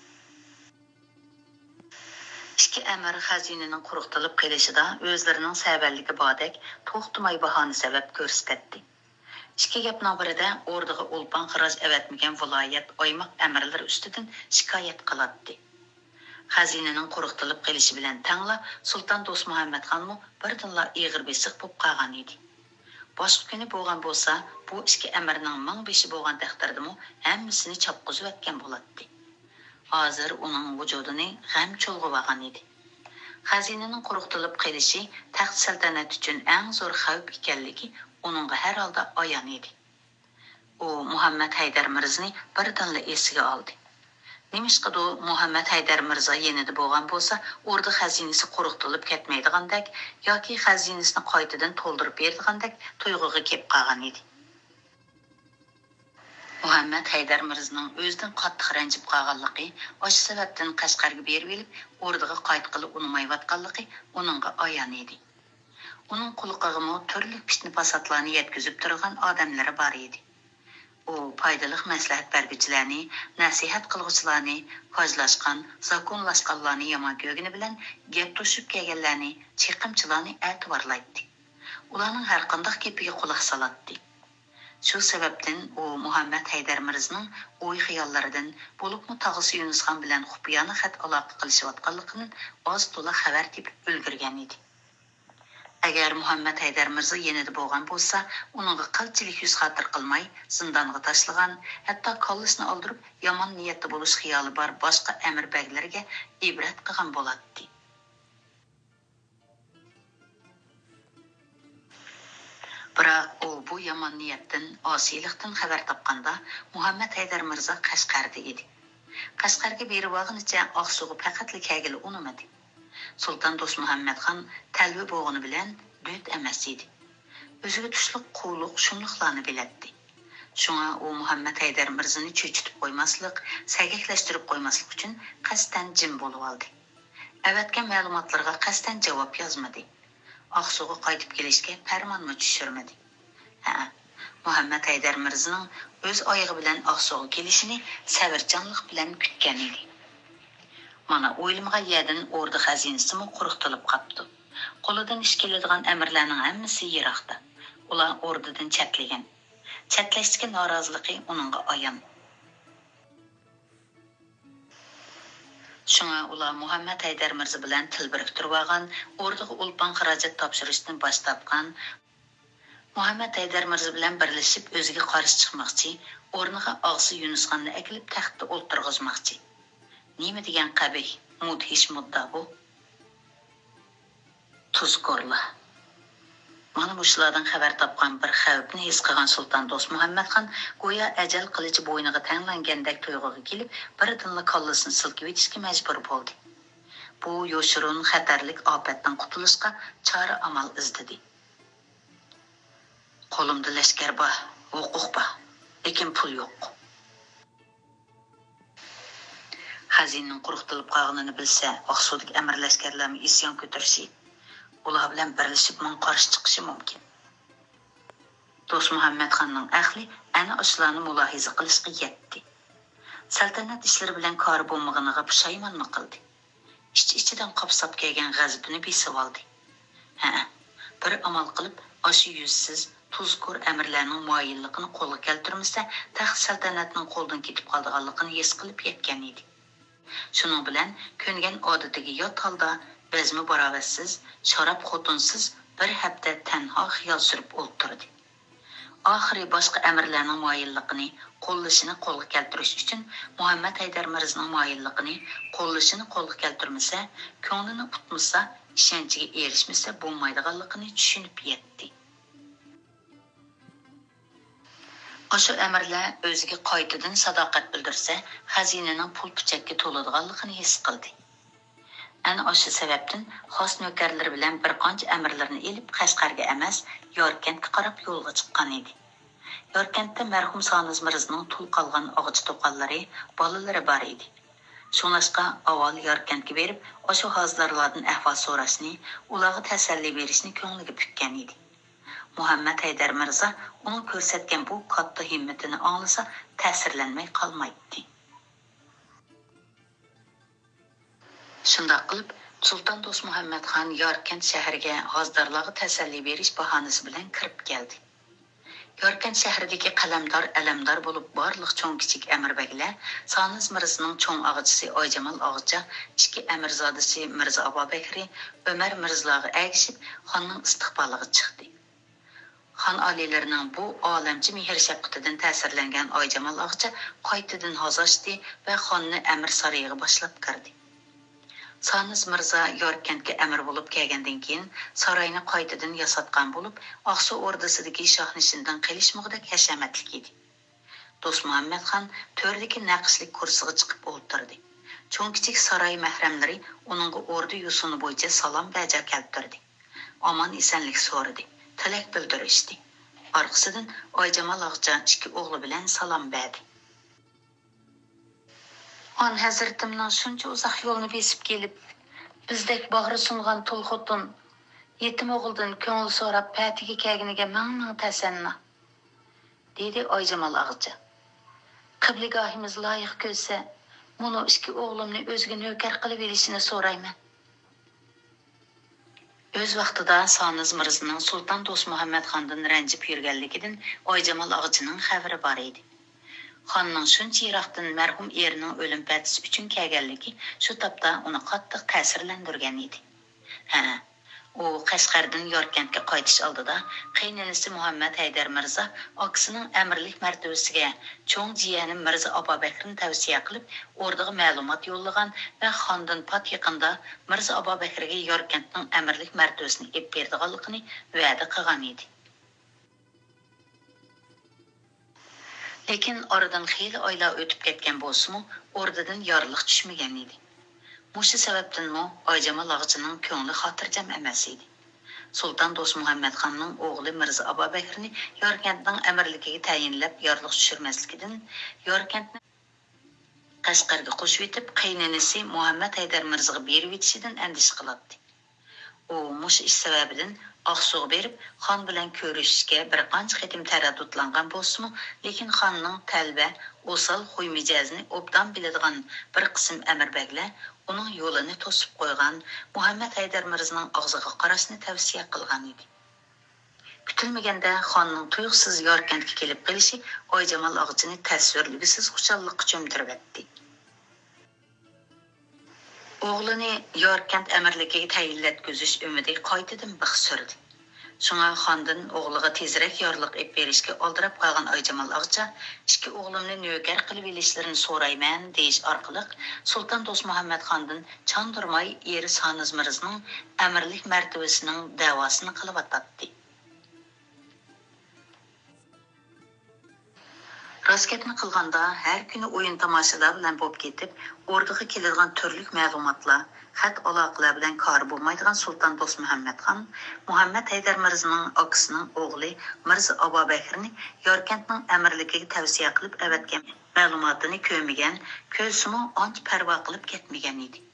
ئىككى ئەمىر خەزىنىنىڭ قۇرۇقتىلىپ قېلىشىدا ئۆزلىرىنىڭ سەۋەنلىكى باردەك توختىماي باھانە سەۋەب كۆرسىتەتتى. ئىككى گەپنىڭ بىرىدە ئوردىغا ئولپان خىراج ئەۋەتمىگەن ۋىلايەت، ئايماق ئەمىرلىرى ئۈستىدىن شىكايەت قىلاتتى. خەزىنىنىڭ قۇرۇقتىلىپ قېلىشى بىلەن تەڭلا سۇلتان دوستمۇھەممەتخانمۇ بىردىنلا ئېغىر بېسىق بولۇپ قالغان ئىدى. باشقا كۈنى بولغان بولسا، بۇ ئىككى ئەمىرنىڭ مىڭ بېشى بولغان تەقدىردىمۇ ھەممىسىنى چاپقۇزۇۋەتكەن بولاتتى. ھازىر ئۇنىڭ ۋۇجۇدىنى غەم چۇلغىۋالغان ئىدى. خەزىنىنىڭ قۇرۇقتىلىپ قېلىشى تەخت سەلتەنەت ئۈچۈن ئەڭ زور خەۋپ ئىكەنلىكى ئۇنىڭغا ھەر ھالدا ئايان ئىدى. ئۇ مۇھەممەد ھەيدەر مىرزىنى بىردىنلا ئېسىگە ئالدى. نېمىشقىدۇر مۇھەممەد ھەيدەر مىرزا يېنىدا بولغان بولسا، ئوردا خەزىنىسى قۇرۇقتۇرۇلۇپ كەتمەيدىغاندەك ياكى خەزىنىسىنى قايتىدىن تولدۇرۇپ بېرىدىغاندەك تۇيغۇغا كېلىپ قالغان ئىدى. مۇھەممەد ھەيدەر مىرزىنىڭ ئۆزىدىن قاتتىق رەنجىپ قالغانلىقى، ئاشۇ سەۋەبتىن قەشقەرگە بېرىۋېلىپ، ئوردىغا قايتقىلى ئۇنىمايۋاتقانلىقى ئۇنىڭغا ئايان ئىدى. ئۇنىڭ قۇلىقىغىمۇ تۈرلۈك پىتنە-پاساتلارنى يەتكۈزۈپ تۇرغان ئادەملىرى بار ئىدى. ئۇ پايدىلىق مەسلىھەت بەرگۈچىلەرنى، نەسىھەت قىلغۇچىلارنى، پاجلاشقان، زاكونلاشقانلارنى يامان كۆرگىنى بىلەن، گەپ توشۇپ كەلگەنلەرنى، چېقىمچىلارنى ئەتىۋارلايتتى. ئۇلارنىڭ ھەرقانداق گېپىگە قۇلاق سالاتتى. شۇ سەۋەبتىن ئۇ مۇھەممەد ھەيدەر مىرزىنىڭ ئوي-خىياللىرىدىن، بولۇپمۇ تاغىسى يۇنۇسخان بىلەن خۇپىيانە خەت ئالاقە قىلىشىۋاتقانلىقىدىن ئاز-تولا خەۋەر تېپىپ ئۈلگۈرگەن ئىدى. ئەگەر مۇھەممەد ھەيدەر مىرزا يېنىدا بولغان بولسا، ئۇنىڭغا قىلچىلىك يۈز خاتىرە قىلماي، زىندانغا تاشلىغان، ھەتتا كاللىسىنى ئالدۇرۇپ، يامان نىيەتتە بولۇش خىيالى بار باشقا ئەمىر بەگلىرىگە ئىبرەت قىلغان بولاتتى. بىراق ئۇ بۇ يامان نىيەتتىن، ئاسىيلىقتىن خەۋەر تاپقاندا، مۇھەممەد ھەيدەر مىرزا قەشقەردە ئىدى. قەشقەرگە بېرىۋالغىنىچە ئاقسۇغا پەقەتلا كەلگىلى ئۇنىمىدى. سۇلتان دوستمۇھەممەتخان تەلۋە بولغىنى بىلەن دۆت ئەمەس ئىدى. ئۆزىگە تۇشلۇق قۇۋلۇق شۇملۇقلارنى بىلەتتى. شۇڭا ئۇ مۇھەممەد ھەيدەر مىرزىنى چۆچۈتۈپ قويماسلىق، سەگەكلەشتۈرۈپ قويماسلىق ئۈچۈن قەستەن جىم بولۇۋالدى. ئەۋەتكەن مەلۇماتلىرىغا قەستەن جاۋاب يازمىدى. ئاقسۇغا قايتىپ كېلىشكە پەرمانمۇ چۈشۈرمىدى. ھەئە، مۇھەممەد ھەيدەر مىرزىنىڭ ئۆز ئايىغى بىلەن ئاقسۇغا كېلىشىنى سەۋرچانلىق بىلەن كۈتكەن ئىدى. مانا، ئويلىمىغان يەردىن ئوردا خەزىنىسىمۇ قۇرۇقتىلىپ قاپتۇ. قولىدىن ئىش كېلىدىغان ئەمىرلەرنىڭ ھەممىسى يىراقتا. ئۇلار ئوردىدىن چەتلىگەن. چەتلەشتىكى نارازىلىقى ئۇنىڭغا ئايان. شۇڭا ئۇلار مۇھەممەد ھەيدەر مىرزا بىلەن تىل بىرىكتۈرۈۋالغان، ئوردىغا ئولپان خىراجەت تاپشۇرۇشتىن باش تارتقان. مۇھەممەد ھەيدەر مىرزا بىلەن بىرلىشىپ ئۆزىگە قارشى چىقماقچى، ئورنىغا ئاغىسى يۇنۇسخاننى ئەكېلىپ تەختتە ئولتۇرغۇزماقچى. نېمە دېگەن قەبىھ، مۇدھىش مۇددا بۇ! تۇزكورلار. مانا مۇشۇلاردىن خەۋەر تاپقان بىر خەۋپنى ھېس قىلغان سۇلتان دوستمۇھەممەتخان گويا ئەجەل قىلىچى بوينىغا تەڭلەنگەندەك تۇيغۇغا كېلىپ، بىردىنلا كاللىسىنى سىلكىۋېتىشكە مەجبۇر بولدى. بۇ يوشۇرۇن خەتەرلىك ئاپەتتىن قۇتۇلۇشقا چارە-ئامال ئىزدىدى. قولۇمدا لەشكەر بار، ھوقۇق بار، لېكىن پۇل يوق. خەزىنىنىڭ قۇرۇقتۇرۇلۇپ قالغىنىنى بىلسە، ئاقسۇدىكى ئەمىر لەشكەرلەرمۇ ئىسيان كۆتۈرۈشى، ئۇلار بىلەن بىرلىشىپ ماڭا قارشى چىقىشى مۇمكىن. دوستمۇھەممەتخاننىڭ ئەقلى ئەنە ئاشۇلارنى مۇلاھىزە قىلىشقا يەتتى. سەلتەنەت ئىشلىرى بىلەن كارى بولمىغىنىغا پۇشايمانمۇ قىلدى. ئىچ-ئىچىدىن قاپساپ كەلگەن غەزىپىنى بېسىۋالدى. ھەئە، بىر ئامال قىلىپ، ئاشۇ يۈزسىز، تۇزكور ئەمىرلەرنىڭ مۇئەييەنلىكىنى قولغا كەلتۈرمىسە، تەخت سەلتەنەتنىڭ قولدىن كېتىپ قالىدىغانلىقىنى ھېس قىلىپ يەتكەن ئىدى. شۇنىڭ بىلەن كۆنگەن ئادىتىگە يات ھالدا بەزمە باراۋەتسىز، شاراب خوتۇنسىز بىر ھەپتە تەنھا خىيال سۈرۈپ ئولتۇردى. ئاخىرى باشقا ئەمىرلەرنىڭ مايىللىقىنى قوللىشىنى قولغا كەلتۈرۈش ئۈچۈن مۇھەممەد ھەيدەر مىرزىنىڭ مايىللىقىنى قوللىشىنى قولغا كەلتۈرمىسە، كۆڭلىنى ئۇتمىسا، ئىشەنچىگە ئېرىشمىسە بولمايدىغانلىقىنى چۈشىنىپ يەتتى. ئاشۇ ئەمىرلەر ئۆزىگە قايتىدىن ساداقەت بىلدۈرسە، خەزىنىنىڭ پۇل-پۈچەككە تولىدىغانلىقىنى ھېس قىلدى. ئەنە ئاشۇ سەۋەبتىن خاس نۆكەرلىرى بىلەن بىر قانچە ئەمىرلىرىنى ئېلىپ، قەشقەرگە ئەمەس، ياركەنتكە قاراپ يولغا چىققان ئىدى. ياركەنتتە مەرھۇم سانىز مىرزىنىڭ تۇل قالغان ئاغىچى-توقاللىرى، بالىلىرى بار ئىدى. شۇڭلاشقا ئاۋۋال ياركەنتكە بېرىپ، ئاشۇ ھازىدارلاردىن ئەھۋال سوراشنى، ئۇلارغا تەسەللى بېرىشنى كۆڭلىگە پۈككەن ئىدى. مۇھەممەد ھەيدەر مىرزا ئۇنىڭ كۆرسەتكەن بۇ كاتتا ھىممىتىنى ئاڭلىسا، تەسىرلەنمەي قالمايتتى. شۇنداق قىلىپ، سۇلتان دوستمۇھەممەد خان ياركەنت شەھىرىگە ھازىدارلارغا تەسەللى بېرىش باھانىسى بىلەن كىرىپ كەلدى. ياركەنت شەھىرىدىكى قەلەمدار، ئەلەمدار بولۇپ بارلىق چوڭ-كىچىك ئەمىر بەگلەر سانىز مىرزىنىڭ چوڭ ئاغىچىسى ئايجامال ئاغىچا، ئىككى ئەمىرزادىسى مىرزا ئابابەكرى، ئۆمەر مىرزىلارغا ئەگىشىپ خاننىڭ ئىستىقبالىغا چىقتى. خان ئالىيلىرىنىڭ بۇ ئالەمچە مېھىر-شەپقىتىدىن تەسىرلەنگەن ئايجامال ئاغىچا قايتىدىن ھازاشتى ۋە خاننى ئەمىر سارىيىغا باشلاپ كىردى. سانىز مىرزا ياركەنتكە ئەمىر بولۇپ كەلگەندىن كېيىن، ساراينى قايتىدىن ياساتقان بولۇپ، ئاقسۇ ئوردىسىدىكى شاھنىشىندىن قېلىشمىغۇدەك ھەشەمەتلىك ئىدى. دوستمۇھەممەد خان تۆردىكى نەقىشلىك كۇرسىغا چىقىپ ئولتۇردى. چوڭ-كىچىك ساراي مەھرەملىرى ئۇنىڭغا ئوردا يوسۇنى بويىچە سالام بەجا كەلتۈردى. ئامان-ئېسەنلىك سورىدى، تىلەك بىلدۈرۈشتى. ئارقىسىدىن ئايجامال ئاغىچا ئىككى ئوغلى بىلەن سالام بەردى. خان ھەزرىتىمنىڭ شۇنچە ئۇزاق يولنى بېسىپ كېلىپ، بىزدەك باغرى سۇنغان تۇل خوتۇن، يېتىم ئوغۇلدىن كۆڭۈل سوراپ پەتىگە كەلگىنىگە مىڭ-مىڭ تەسەننا، دېدى ئايجامال ئاغىچا. قىبلىگاھىمىز لايىق كۆرسە، مۇنۇ ئىككى ئوغلۇمنى ئۆزىگە نۆكەر قىلىۋېلىشىنى سورايمەن. ئۆز ۋاقتىدا سانىز مىرزىنىڭ سۇلتان دوستمۇھەممەد خاندىن رەنجىپ يۈرگەنلىكىدىن ئايجامال ئاغىچىنىڭ خەۋىرى بار ئىدى. خاننىڭ شۇنچە يىراقتىن مەرھۇم ئېرىنىڭ ئۆلۈم پەتىسى ئۈچۈن كەلگەنلىكى شۇ تاپتا ئۇنى قاتتىق تەسىرلەندۈرگەن ئىدى. ھە، ئۇ قەشقەردىن ياركەنتكە قايتىش ئالدىدا قېيىنئىنىسى مۇھەممەد ھەيدەر مىرزا ئاكىسىنىڭ ئەمىرلىك مەرتىۋىسىگە چوڭ جىيەنى مىرزا ئابابەكرىنى تەۋسىيە قىلىپ، ئوردىغا مەلۇمات يوللىغان ۋە خاندىن پات يېقىندا مىرزا ئابابەكرىگە ياركەنتنىڭ ئەمىرلىك مەرتىۋىسىنى ئېلىپ بېرىدىغانلىقىنى ۋەدە قىلغان ئىدى. لېكىن ئارىدىن خېلى ئايلار ئۆتۈپ كەتكەن بولسىمۇ، ئوردىدىن يارلىق چۈشمىگەن ئىدى. مۇشۇ سەۋەبتىنمۇ ئايجامال ئاغىچىنىڭ كۆڭلى خاتىرجەم ئەمەس ئىدى. سۇلتان دوستمۇھەممەد خاننىڭ ئوغلى مىرزا ئابابەكرىنى ياركەنتنىڭ ئەمىرلىكىگە تەيىنلەپ يارلىق چۈشۈرمەسلىكىدىن، ياركەنتنى قەشقەرگە قوشۇۋېتىپ، قېيىنئىنىسى مۇھەممەد ھەيدەر مىرزىغا بېرىۋېتىشىدىن ئەندىشە قىلاتتى. ئۇ مۇشۇ ئىش سەۋەبىدىن ئاقسۇغا بېرىپ، خان بىلەن كۆرۈشۈشكە بىر قانچە قېتىم تەرەددۇتلانغان بولسىمۇ، لېكىن خاننىڭ تەلۋە، ئوسال خۇي-مىجەزىنى ئوبدان بىلىدىغان بىر قىسىم ئەمىر بەگلەر ئۇنىڭ يولىنى توسۇپ قويغان، مۇھەممەد ھەيدەر مىرزىنىڭ ئاغزىغا قاراشنى تەۋسىيە قىلغان ئىدى. كۈتۈلمىگەندە خاننىڭ تۇيۇقسىز ياركەنتكە كېلىپ قېلىشى ئايجامال ئاغىچىنى تەسۋىرلىگۈسىز خۇشاللىققا چۆمدۈرۈۋەتتى. ئوغلىنى ياركەنت ئەمىرلىكىگە تەيىنلەتكۈزۈش ئۈمىدى قايتىدىن بىخ سۈردى. شۇڭا خاندىن ئوغلىغا تېزرەك يارلىق ئېلىپ بېرىشكە ئالدىراپ قالغان ئايجامال ئاغىچا، ئىككى ئوغلۇمنى نۆكەر قىلىۋېلىشلىرىنى سورايمەن، دېيىش ئارقىلىق سۇلتان دوستمۇھەممەد خاندىن چاندۇرماي ئېرى سانىز مىرزىنىڭ ئەمىرلىك مەرتىۋىسىنىڭ دەۋاسىنى قىلىۋاتاتتى. ياش گەپنى قىلغاندا، ھەر كۈنى ئويۇن-تاماشىلار بىلەن بولۇپ كېتىپ، ئوردىغا كېلىدىغان تۈرلۈك مەلۇماتلار، خەت-ئالاقىلەر بىلەن كارى بولمايدىغان سۇلتان دوستمۇھەممەتخان مۇھەممەد ھەيدەر مىرزىنىڭ ئاكىسىنىڭ ئوغلى مىرزا ئابابەكرىنى ياركەنتنىڭ ئەمىرلىكىگە تەۋسىيە قىلىپ ئەۋەتكەن مەلۇماتىنى كۆرمىگەن، كۆرسىمۇ ئانچە پەرۋا قىلىپ كەتمىگەن ئىدى.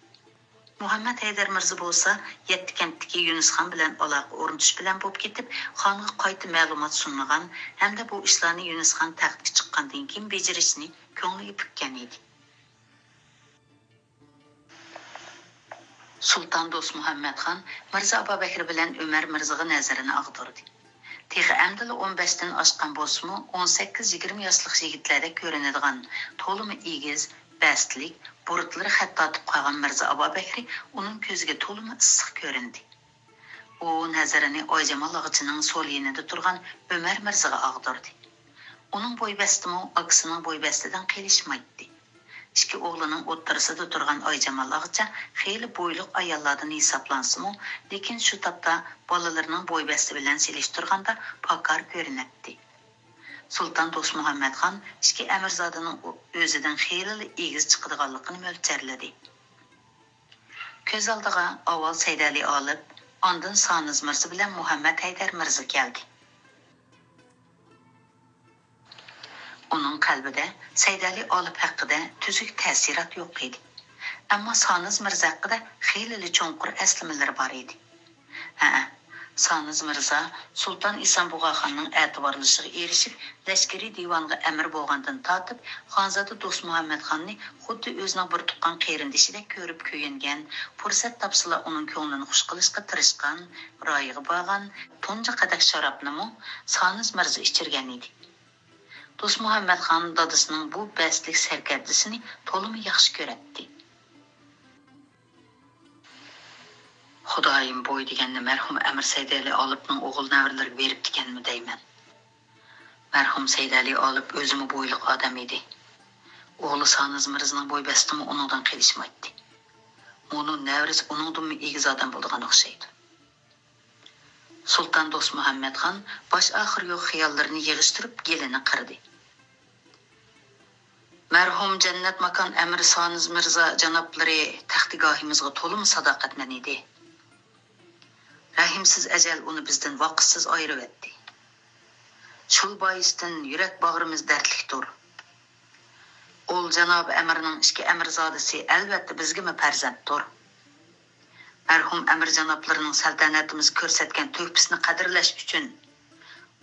مۇھەممەد ھەيدەر مىرزا بولسا يەتتە كەنتتىكى يۈنۈسخان بىلەن ئالاقە ئورنىتىش بىلەن بولۇپ كېتىپ، خانغا قايتا مەلۇمات سۇنمىغان ھەمدە بۇ ئىشلارنى يۈنۈسخان تەختكە چىققاندىن كېيىن بېجىرىشنى كۆڭلىگە پۈككەن ئىدى. سۇلتان دوستمۇھەممەتخان مىرزا ئابابەكرى بىلەن ئۆمەر مىرزىغا نەزىرىنى ئاغدۇردى. تېخى ئەمدىلا ئون بەشتىن ئاشقان بولسىمۇ، ئون سەككىز يىگىرمە ياشلىق يىگىتلەردەك كۆرۈنىدىغان، تولىمۇ ئېگىز، بەستلىك، بۇرۇتلىرى خەت تارتىپ قالغان مىرزا ئابابەكرى ئۇنىڭ كۆزىگە تولىمۇ ئىسسىق كۆرۈندى. ئۇ نەزىرىنى ئايجامال ئاغىچىنىڭ سول يېنىدا تۇرغان ئۆمەر مىرزىغا ئاغدۇردى. ئۇنىڭ بوي بەستىمۇ ئاكىسىنىڭ بوي بەستىدىن قېلىشمايتتى. ئىككى ئوغلىنىڭ ئوتتۇرىسىدا تۇرغان ئايجامال ئاغىچى خېلى بويلۇق ئاياللاردىن ھېسابلانسىمۇ، لېكىن شۇ تاپتا بالىلىرىنىڭ بوي بەستى بىلەن سېلىشتۇرغاندا پاكار كۆرۈنەتتى. سۇلتان دوستمۇھەممەتخان ئىككى ئەمىرزادىنىڭ ئۆزىدىن خېلىلا ئېگىز چىقىدىغانلىقىنى مۆلچەرلىدى. كۆز ئالدىغا ئاۋۋال سەيدەلى ئالىپ، ئاندىن سانىز مىرزا بىلەن مۇھەممەد ھەيدەر مىرزا كەلدى. ئۇنىڭ قەلبىدە سەيدەلى ئالىپ ھەققىدە تۈزۈك تەسىرات يوق ئىدى. ئەمما سانىز مىرزا ھەققىدە خېلىلا چوڭقۇر ئەسلىمىلىرى بار ئىدى. ھەئە، سانىز مىرزا سۇلتان ئىسان بۇغاخاننىڭ ئەتىۋارلىشىغا ئېرىشىپ، لەشكىرىي دىۋانغا ئەمىر بولغاندىن تارتىپ، خانزادە دوستمۇھەممەتخاننى خۇددى ئۆزىنىڭ بىر تۇغقان قېرىندىشىدەك كۆرۈپ كۆيۈنگەن، پۇرسەت تاپسىلا ئۇنىڭ كۆڭلىنى خۇش قىلىشقا تىرىشقان، رايىغا بارغان تۇنجى قەدەھ شارابنىمۇ سانىز مىرزا ئىچۈرگەن ئىدى. دوستمۇھەممەتخان دادىسىنىڭ بۇ بەستلىك سەركەردىسىنى تولىمۇ ياخشى كۆرەتتى. خۇدايىم، بوي دېگەننى مەرھۇم ئەمىر سەيدەلى ئالىپنىڭ ئوغۇل نەۋرىلىرىگە بېرىپتىكەنمۇ دەيمەن. مەرھۇم سەيدەلى ئالىپ ئۆزىمۇ بويلۇق ئادەم ئىدى. ئوغلى سانىز مىرزىنىڭ بوي بەستىمۇ ئۇنىڭدىن قېلىشمايتتى. مۇنۇ نەۋرىسى ئۇنىڭدىنمۇ ئېگىز ئادەم بولىدىغان ئوخشايدۇ. سۇلتان دوستمۇھەممەتخان باش ئاخىرى يوق خىياللىرىنى يىغىشتۇرۇپ گېلىنى قىردى. مەرھۇم جەننەت ماكان ئەمىر سانىز مىرزا جانابلىرى تەختىگاھىمىزغا تولىمۇ ساداقەتمەن ئىدى. رەھىمسىز ئەجەل ئۇنى بىزدىن ۋاقىتسىز ئايرىۋەتتى. شۇ بايىستىن يۈرەك باغرىمىز دەردلىكتۇر. ئۇل جانابى ئەمىرنىڭ ئىككى ئەمىرزادىسى ئەلۋەتتە بىزگىمۇ پەرزەنتتۇر. مەرھۇم ئەمىر جانابلىرىنىڭ سەلتەنىتىمىزگە كۆرسەتكەن تۆھپىسىنى قەدىرلەش ئۈچۈن،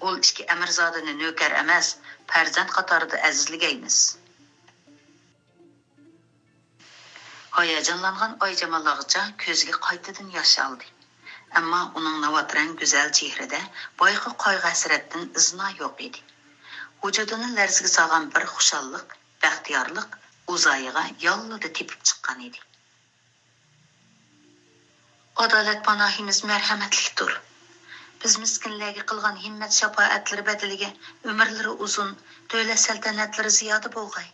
ئۇل ئىككى ئەمىرزادىنى نۆكەر ئەمەس، پەرزەنت قاتارىدا ئەزىزلىگەيمىز. ھاياجانلانغان ئايجامال ئاغىچا كۆزىگە قايتىدىن ياش ئالدى. ئەمما ئۇنىڭ ناۋات رەڭ گۈزەل چېھرىدە بايىقى قايغۇ-ھەسرەتتىن ئىزنا يوق ئىدى. ۋۇجۇدىنى لەرزىگە سالغان بىر خۇشاللىق، بەختىيارلىق ئۇزايىغا ياللىدا تېپىپ چىققان ئىدى. ئادالەت پاناھىمىز مەرھەمەتلىكتۇر. بىز مىسكىنلەرگە قىلغان ھىممەت-شاپائەتلىرى بەدىلىگە ئۆمۈرلىرى ئۇزۇن، دۆلەت-سەلتەنەتلىرى زىيادە بولغاي.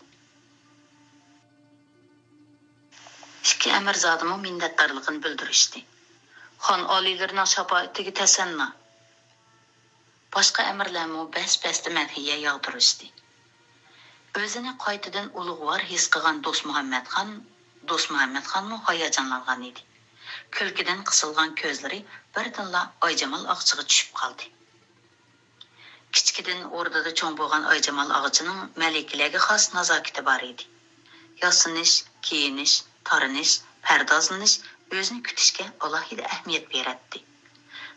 ئىككى ئەمىرزادىمۇ مىننەتدارلىقىنى بىلدۈرۈشتى. خان ئالىيلىرىنىڭ شاپائىتىگە تەسەننا. باشقا ئەمىرلەرمۇ بەس-بەستە مەدھىيە ياغدۇرۇشتى. ئۆزىنى قايتىدىن ئۇلۇغۋار ھېس قىلغان دوستمۇھەممەتخان، دوستمۇھەممەتخانمۇ ھاياجانلانغان ئىدى. كۈلكىدىن قىسىلغان كۆزلىرى بىردىنلا ئايجامال ئاغىچىغا چۈشۈپ قالدى. كىچىكىدىن ئوردىدا چوڭ بولغان ئايجامال ئاغىچىنىڭ مەلىكىلەرگە خاس نازاكىتى بار ئىدى. ياسىنىش، كىيىنىش، تارىنىش، پەردازلىنىش، ئۆزىنى كۈتۈشكە ئالاھىدە ئەھمىيەت بېرەتتى.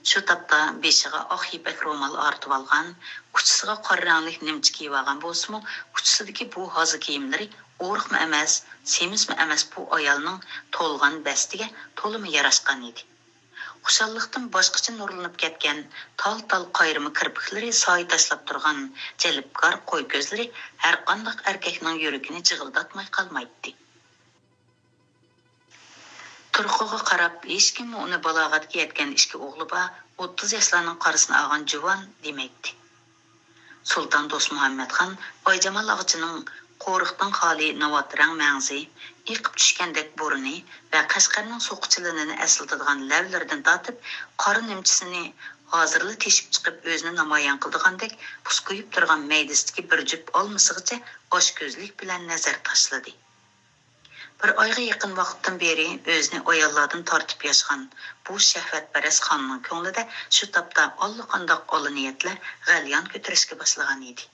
شۇ تاپتا بېشىغا ئاق يىپەك رومال ئارتىۋالغان، ئۇچىسىغا قارا رەڭلىك نېمىچە كىيىۋالغان بولسىمۇ، ئۇچىسىدىكى بۇ ھازا كىيىملىرى ئورۇقمۇ ئەمەس، سېمىزمۇ ئەمەس بۇ ئايالنىڭ تولغان بەستىگە تولىمۇ ياراشقان ئىدى. خۇشاللىقتىن باشقىچە نۇرلىنىپ كەتكەن تال-تال قايرىما كىرپىكلىرى سايە تاشلاپ تۇرغان جەلپكار قوي كۆزلىرى ھەرقانداق ئەركەكنىڭ يۈرىكىنى جىغىلداتماي قالمايتتى. تۇرقىغا قاراپ، ھېچكىممۇ ئۇنى بالاغەتكە يەتكەن ئىككى ئوغلى بار ئوتتۇز ياشلارنىڭ قارىسىنى ئالغان جۇۋان دېمەيتتى. سۇلتان دوستمۇھەممەتخان ئايجامال ئاغىچىنىڭ قورۇقتىن خالىي ناۋات رەڭ مەڭزى، ئېقىپ چۈشكەندەك بۇرنى ۋە قەشقەرنىڭ سوقا چىلىنىنى ئەسلىتىدىغان لەۋلىرىدىن تارتىپ، قارا نىمچىسىنى ھازىرلا تېشىپ چىقىپ ئۆزىنى نامايان قىلىدىغاندەك پۇس قويۇپ تۇرغان مەيدىسىدىكى بىر جۈپ ئالمىسىغىچە ئاچكۆزلۈك بىلەن نەزەر تاشلىدى. بىر ئايغا يېقىن ۋاقىتتىن بېرى ئۆزىنى ئاياللاردىن تارتىپ ياشىغان بۇ شەھۋەتپەرەس خاننىڭ كۆڭلىدە شۇ تاپتا ئاللىقانداق ئالا نىيەتلەر غەليان كۆتۈرۈشكە باشلىغان ئىدى.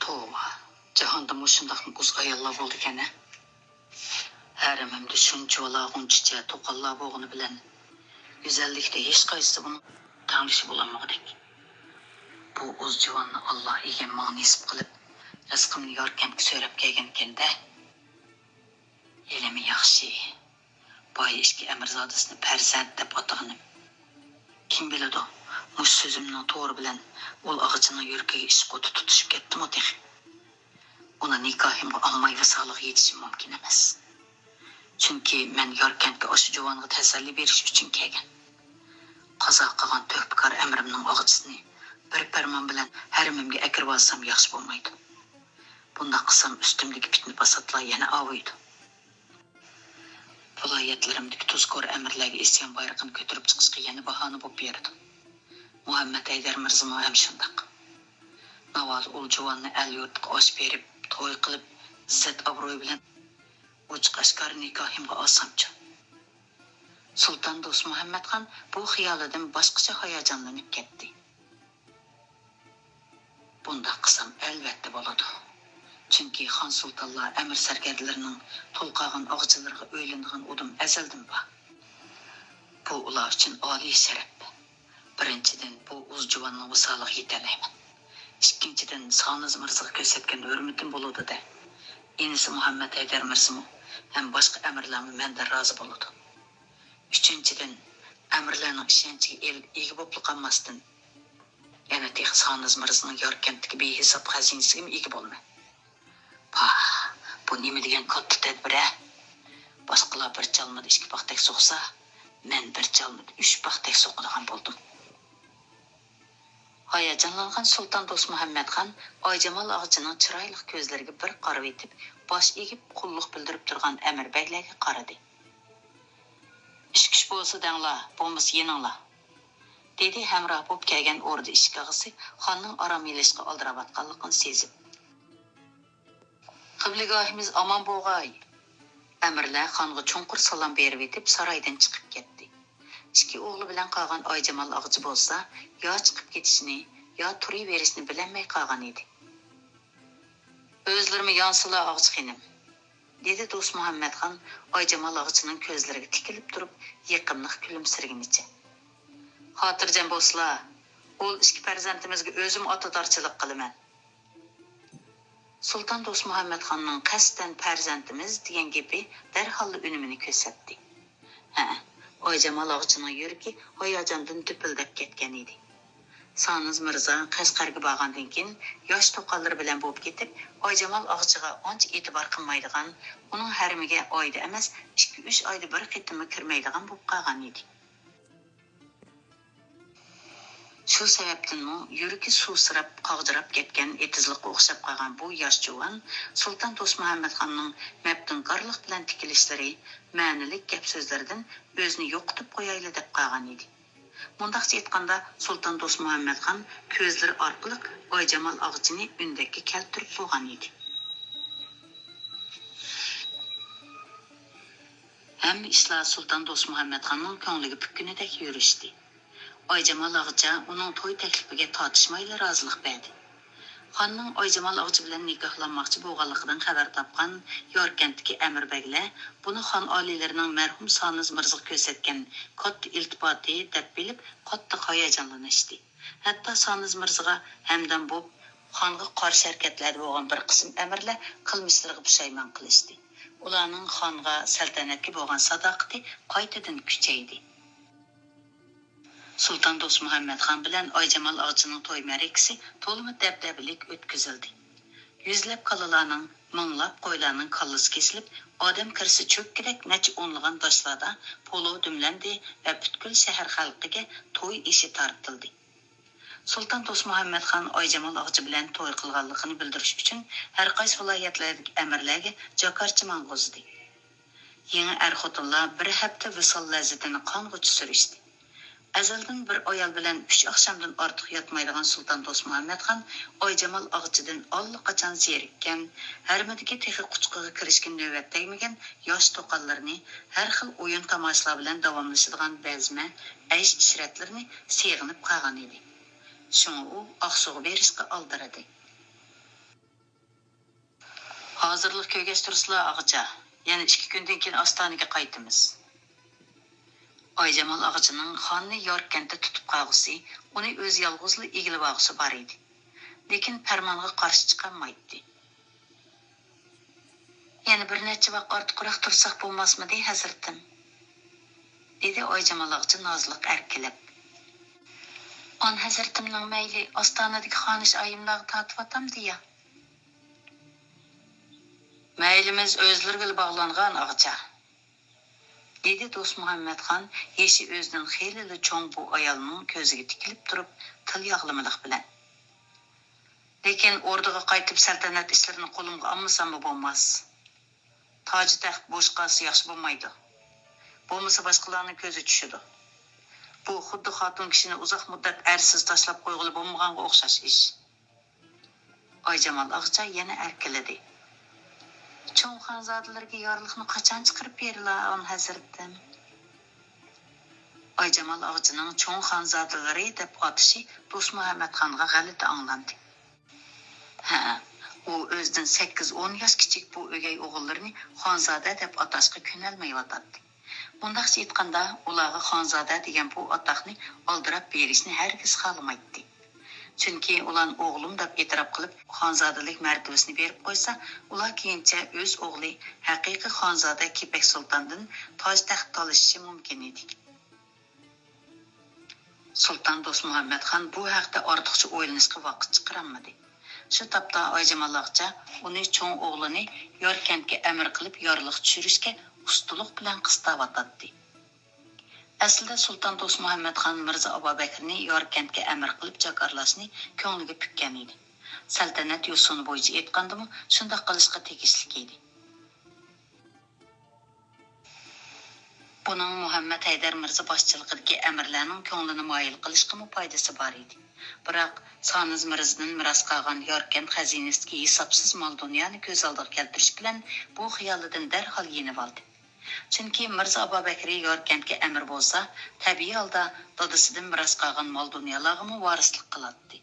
توۋا، جاھاندا مۇشۇنداقمۇ ئۇز ئاياللار بولىدىكەن ھە. ھەرىمىمدە شۇنچىۋالا غۇنچىچە توقاللار بولغىنى بىلەن، گۈزەللىكتە ھېچقايسىسى بۇنىڭ تەڭلىشى بولالمىغۇدەك. بۇ ئۇز جۇۋاننى ئاللا ئىگەم ماڭا نېسىپ قىلىپ، رىزقىمنى ياركەنتكە سۆرەپ كەلگەنىكەن-دە. ھېلىمۇ ياخشى، بايا ئىككى ئەمىرزادىسىنى پەرزەنت دەپ ئاتىغىنىم. كىم بىلىدۇ، مۇشۇ سۆزۈمنىڭ تورى بىلەن ئۇل ئاغىچىنىڭ يۈرىكىگە ئىشق ئوتى تۇتىشىپ كەتتىمۇ تېخى. ئۇنى نىكاھىمغا ئالماي ۋىسالىغا يېتىشىم مۇمكىن ئەمەس. چۈنكى مەن ياركەنتكە ئاشۇ جۇۋانغا تەسەللى بېرىش ئۈچۈن كەلگەن. قازا قىلغان تۆھپىكار ئەمرىمنىڭ ئاغىچىسىنى بىر پەرمان بىلەن ھەرىمىمگە ئەكىرىۋالسام ياخشى بولمايدۇ. بۇنداق قىلسام ئۈستۈمدىكى پىتنە-پاساتلار يەنە ئاۋۇيدۇ. ۋىلايەتلىرىمدىكى تۇزكور ئەمىرلەرگە ئىسيان بايرىقىنى كۆتۈرۈپ چىقىشقا يەنە باھانە بولۇپ بېرىدۇ. مۇھەممەد ھەيدەر مىرزىمۇ ھەم شۇنداق. ناۋادا ئۇل جۇۋاننى ئەل-يۇرتقا ئاش بېرىپ، توي قىلىپ، ئىززەت-ئابرۇي بىلەن ئوچۇق-ئاشكارا نىكاھىمغا ئالسامچۇ؟ سۇلتان دوستمۇھەممەد خان بۇ خىيالىدىن باشقىچە ھاياجانلىنىپ كەتتى. بۇنداق قىلسام ئەلۋەتتە بولىدۇ. چۈنكى خان-سۇلتانلار، ئەمىر-سەركەردىلىرىنىڭ تولقاغان ئاغىچىلىرىغا ئۆيلىنىدىغان ئۇدۇم ئەزەلدىن بار. بۇ ئۇلار ئۈچۈن ئالىي شەرەپ. بىرىنچىدىن، بۇ ئۇز جۇۋاننىڭ ۋىسالىغا يېتەلەيمەن. ئىككىنچىدىن، سانىز مىرزىغا كۆرسەتكەن ھۆرمىتىم بولىدۇ-دە. ئىنىسى مۇھەممەد ھەيدەر مىرزىمۇ ھەم باشقا ئەمىرلەرمۇ مەندىن رازى بولىدۇ. ئۈچىنچىدىن، ئەمىرلەرنىڭ ئىشەنچىگە ئىل-، ئىگە بولۇپلا قالماستىن، يەنە تېخى سانىز مىرزىنىڭ ياركەنتتىكى بىھېساب خەزىنىسىگىمۇ ئىگە بولىمەن. پاھ، بۇ نېمە دېگەن كاتتا تەدبىر ھە؟ باشقىلار بىر چالمىدا ئىككى پاختەك سوقسا، مەن بىر چالمىدا ئۈچ پاختەك سوقىدىغان بولدۇم. ھاياجانلانغان سۇلتان دوستمۇھەممەتخان ئايجامال ئاغىچىنىڭ چىرايلىق كۆزلىرىگە بىر قارىۋېتىپ، باش ئېگىپ، قۇللۇق بىلدۈرۈپ تۇرغان ئەمىر بەگلەرگە قارىدى. ئىش-كۈچ بولسا دەڭلار، بولمىسا يېنىڭلار، دېدى ھەمراھ بولۇپ كەلگەن ئوردا ئىشىك ئاغىسى خاننىڭ ئارام ئېلىشقا ئالدىراۋاتقانلىقىنى سېزىپ. قىبلىگاھىمىز ئامان بولغاي! ئەمىرلەر خانغا چوڭقۇر سالام بېرىۋېتىپ، سارايدىن چىقىپ كەتتى. ئىككى ئوغلى بىلەن قالغان ئايجامال ئاغىچى بولسا يا چىقىپ كېتىشنى، يا تۇرۇۋېرىشنى بىلەلمەي قالغان ئىدى. ئۆزلىرىمۇ يانسىلا، ئاغىچى خېنىم، دېدى دوستمۇھەممەتخان ئايجامال ئاغىچىنىڭ كۆزلىرىگە تىكىلىپ تۇرۇپ، يېقىملىق كۈلۈمسىرىگىنىچە. خاتىرجەم بولسىلا، ئۇل ئىككى پەرزەنتىمىزگە ئۆزۈم ئاتىدارچىلىق قىلىمەن. سۇلتان دوستمۇھەممەتخاننىڭ قەستەن پەرزەنتىمىز دېگەن گېپى دەرھاللا ئۈنۈمىنى كۆرسەتتى. ھەئە، ئايجامال ئاغىچىنىڭ يۈرىكى ھاياجاندىن دۈپۈلدەپ كەتكەن ئىدى. سانىز مىرزا قەشقەرگە بارغاندىن كېيىن، ياش توقاللىرى بىلەن بولۇپ كېتىپ، ئايجامال ئاغىچىغا ئانچە ئېتىبار قىلمايدىغان، ئۇنىڭ ھەرىمىگە ئايدا ئەمەس، ئىككى-ئۈچ ئايدا بىر قېتىممۇ كىرمەيدىغان بولۇپ قالغان ئىدى. شۇ سەۋەبتىنمۇ يۈرىكى سۇسىراپ، قاغجىراپ كەتكەن ئېتىزلىققا ئوخشاپ قالغان بۇ ياش جۇۋان سۇلتان دوستمۇھەممەتخاننىڭ مەپتۇنكارلىق بىلەن تىكىلىشلىرى، مەنىلىك گەپ-سۆزلىرىدىن ئۆزىنى يوقىتىپ قويايلى دەپ قالغان ئىدى. مۇنداقچە ئېيتقاندا، سۇلتان دوستمۇھەممەتخان كۆزلىرى ئارقىلىق ئايجامال ئاغىچىنى ئۈندەككە كەلتۈرۈپ بولغان ئىدى. ھەممە ئىشلار سۇلتان دوستمۇھەممەتخاننىڭ كۆڭلىگە پۈككىنىدەك يۈرۈشتى. ئايجامال ئاغىچە ئۇنىڭ توي تەكلىپىگە تارتىشمايلا رازىلىق بەردى. خاننىڭ ئايجامال ئاغىچى بىلەن نىكاھلانماقچى بولغانلىقىدىن خەۋەر تاپقان ياركەنتتىكى ئەمىر بەگلەر بۇنى خان ئالىيلىرىنىڭ مەرھۇم سانىز مىرزىغا كۆرسەتكەن كاتتا ئىلتىپاتى دەپ بىلىپ، قاتتىق ھاياجانلىنىشتى. ھەتتا سانىز مىرزىغا ھەمدەم بولۇپ، خانغا قارشى ھەرىكەتلەردە بولغان بىر قىسىم ئەمىرلەر قىلمىشلىرىغا پۇشايمان قىلىشتى. ئۇلارنىڭ خانغا، سەلتەنەتكە بولغان ساداقىتى قايتىدىن كۈچەيدى. سۇلتان دوستمۇھەممەتخان بىلەن ئايجامال ئاغىچىنىڭ توي مەرىكىسى تولىمۇ دەبدەبىلىك ئۆتكۈزۈلدى. يۈزلەپ كالىلارنىڭ، مىڭلاپ قويلارنىڭ كاللىسى كېسىلىپ، ئادەم كىرىسى چۆككىدەك نەچچە ئونلىغان داشلاردا پولۇ دۈملەندى ۋە پۈتكۈل شەھەر خەلقىگە توي ئېشى تارتىلدى. سۇلتان دوستمۇھەممەتخان ئايجامال ئاغىچى بىلەن توي قىلغانلىقىنى بىلدۈرۈش ئۈچۈن ھەرقايسى ۋىلايەتلەردىكى ئەمىرلەرگە جاكارچى ماڭغۇزدى. يېڭى ئەر-خوتۇنلار بىر ھەپتە ۋىسال لەززىتىنى قانغۇچە سۈرۈشتى. ئەزەلدىن بىر ئايال بىلەن ئۈچ ئاخشامدىن ئارتۇق ياتمايدىغان سۇلتان دوستمۇھەممەتخان ئايجامال ئاغىچىدىن ئاللىقاچان زېرىككەن، ھەرىمىدىكى تېخى قۇچىقىغا كىرىشكە نۆۋەت تەگمىگەن ياش توقاللىرىنى، ھەر خىل ئويۇن-تاماشىلار بىلەن داۋاملىشىدىغان بەزمە ئەيش-ئىشرەتلىرىنى سېغىنىپ قالغان ئىدى. شۇڭا ئۇ ئاقسۇغا بېرىشقا ئالدىرىدى. ھازىرلىق كۆرگەچ تۇرسىلا، ئاغىچا. يەنە ئىككى كۈندىن كېيىن ئاستانىگە قايتىمىز. ئايجامال ئاغىچىنىڭ خاننى ياركەنتتە تۇتۇپ قالغۇسى، ئۇنى ئۆزى يالغۇزلا ئىگىلىۋالغۇسى بار ئىدى. لېكىن پەرمانغا قارشى چىقالمايتتى. يەنە بىر نەچچە ۋاق ئارتۇقراق تۇرساق بولماسمىدى، ھەزرىتىم؟ دېدى ئايجامال ئاغىچى نازلىق ئەركىلەپ. ئان ھەزرىتىمنىڭ مەيلى ئاستانىدىكى خانىش ئايىملارغا تارتىۋاتامدۇ يا؟ مەيلىمىز ئۆزلىرىگىلا باغلانغان، ئاغىچا، دېدى دوستمۇھەممەتخان يېشى ئۆزىدىن خېلىلا چوڭ بۇ ئايالنىڭ كۆزىگە تىكىلىپ تۇرۇپ، تىل ياغلىمىلىق بىلەن. لېكىن ئوردىغا قايتىپ سەلتەنەت ئىشلىرىنى قولۇمغا ئالمىساممۇ بولماس. تاجى تەخت بوش قالسا ياخشى بولمايدۇ. بولمىسا باشقىلارنىڭ كۆزى چۈشىدۇ. بۇ خۇددى خاتۇن كىشىنى ئۇزاق مۇددەت ئەرسىز تاشلاپ قويغىلى بولمىغانغا ئوخشاش ئىش. ئايجامال ئاغىچا يەنە ئەركىلىدى. چوڭ خانزادىلەرگە يارلىقنى قاچان چىقىرىپ بېرىلا، ئان ھەزرىتىم؟ ئايجامال ئاغىچىنىڭ چوڭ خانزادىلىرى دەپ ئاتىشى دوستمۇھەممەتخانغا غەلىتە ئاڭلاندى. ھە، ئۇ ئۆزىدىن سەككىز ئون ياش كىچىك بۇ ئۆگەي ئوغۇللىرىنى خانزادە دەپ ئاتاشقا كۆنەلمەيۋاتاتتى. مۇنداقچە ئېيتقاندا، ئۇلارغا خانزادە دېگەن بۇ ئاتاقنى ئالدىراپ بېرىشنى ھەرگىز خالىمايتتى. چۈنكى ئۇلارنى ئوغلۇم دەپ ئېتىراپ قىلىپ، خانزادىلىك مەرتىۋىسىنى بېرىپ قويسا، ئۇلار كېيىنچە ئۆز ئوغلى ھەقىقىي خانزادە كېپەك سۇلتاندىن تاج تەخت تالىشىشى مۇمكىن ئىدى. سۇلتان دوستمۇھەممەتخان بۇ ھەقتە ئارتۇقچە ئويلىنىشقا ۋاقىت چىقىرالمىدى. شۇ تاپتا ئايجامال ئاغىچا ئۇنى چوڭ ئوغلىنى ياركەنتكە ئەمىر قىلىپ يارلىق چۈشۈرۈشكە ئۇستىلىق بىلەن قىستاۋاتاتتى. ئەسلىدە سۇلتان دوستمۇھەممەتخان مىرزا ئابابەكرىنى ياركەنتكە ئەمىر قىلىپ جاكارلاشنى كۆڭلىگە پۈككەن ئىدى. سەلتەنەت يوسۇنى بويىچە ئېيتقاندىمۇ، شۇنداق قىلىشقا تېگىشلىك ئىدى. بۇنىڭ مۇھەممەد ھەيدەر مىرزا باشچىلىقىدىكى ئەمىرلەرنىڭ كۆڭلىنى مايىل قىلىشقىمۇ پايدىسى بار ئىدى. بىراق، سانىز مىرزىدىن مىراس قالغان ياركەنت خەزىنىسىدىكى ھېسابسىز مال-دۇنيانى كۆز ئالدىغا كەلتۈرۈش بىلەن بۇ خىيالىدىن دەرھال يېنىۋالدى. چۈنكى مىرزا ئابابەكرى ياركەنتكە ئەمىر بولسا، تەبىئىي ھالدا دادىسىدىن مىراس قالغان مال-دۇنيالارغىمۇ ۋارىسلىق قىلاتتى.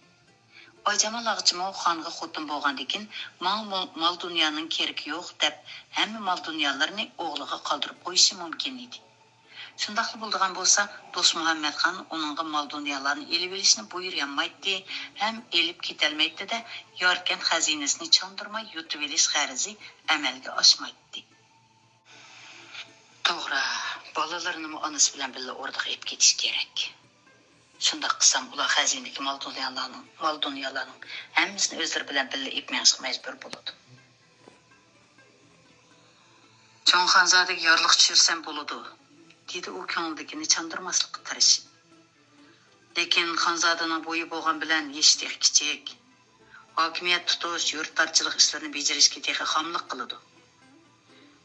ئايجامال ئاغىچىمۇ خانغا خوتۇن بولغاندىكىن، ماڭا مو-، مال-دۇنيانىڭ كېرىكى يوق دەپ، ھەممە مال-دۇنيالىرىنى ئوغلىغا قالدۇرۇپ قويۇشى مۇمكىن ئىدى. شۇنداقلا بولىدىغان بولسا، دوستمۇھەممەتخان ئۇنىڭغا مال-دۇنيالارنى ئېلىۋېلىشنى بۇيرۇيالمايتتى ھەم ئېلىپ كېتەلمەيتتى-دە، ياركەنت خەزىنىسىنى چاندۇرماي يۇتۇۋېلىش غەرىزى ئەمەلگە ئاشمايتتى. توغرا، بالىلىرىنىمۇ ئانىسى بىلەن بىللە ئوردىغا ئېلىپ كېتىش كېرەك. شۇنداق قىلسام، ئۇلار خەزىنىدىكى مال-دۇنيالارنىڭ، مال-دۇنيالارنىڭ ھەممىسىنى ئۆزلىرى بىلەن بىللە ئېلىپ مېڭىشقا مەجبۇر بولىدۇ. چوڭ خانزادىگە يارلىق چۈشۈرسەم بولىدۇ، دېدى ئۇ كۆڭلىدىكىنى چاندۇرماسلىققا تىرىشىپ. لېكىن خانزادىنىڭ بويى بولغان بىلەن يېشى تېخى كىچىك. ھاكىمىيەت تۇتۇش، يۇرتدارچىلىق ئىشلىرىنى بېجىرىشكە تېخى خاملىق قىلىدۇ.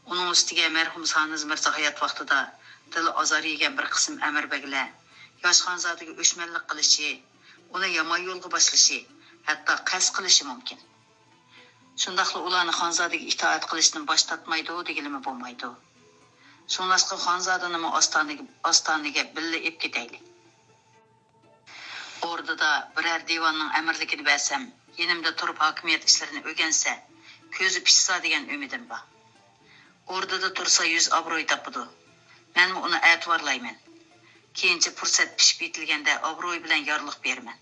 ئۇنىڭ ئۈستىگە مەرھۇم سانىز مىرزا ھايات ۋاقتىدا دىلى ئازار يېگەن بىر قىسىم ئەمىر بەگلەر ياش خانزادىگە ئۆچمەنلىك قىلىشى، ئۇنى يامان يولغا باشلىشى، ھەتتا قەست قىلىشى مۇمكىن. شۇنداقلا ئۇلارنى خانزادىگە ئىتائەت قىلىشتىن باش تارتمايدۇ دېگىلىمۇ بولمايدۇ. شۇڭلاشقا خانزادىنىمۇ ئاستانىگە، ئاستانىگە بىللە ئېلىپ كېتەيلى. ئوردىدا بىرەر دىۋاننىڭ ئەمىرلىكىنى بەرسەم، يېنىمدا تۇرۇپ ھاكىمىيەت ئىشلىرىنى ئۆگەنسە، كۆزى پىشسا دېگەن ئۈمىدىم بار. ئوردىدا تۇرسا يۈز ئابرۇي تاپىدۇ. مەنمۇ ئۇنى ئەتىۋارلايمەن. كېيىنچە پۇرسەت پىشىپ يېتىلگەندە ئابرۇي بىلەن يارلىق بېرىمەن.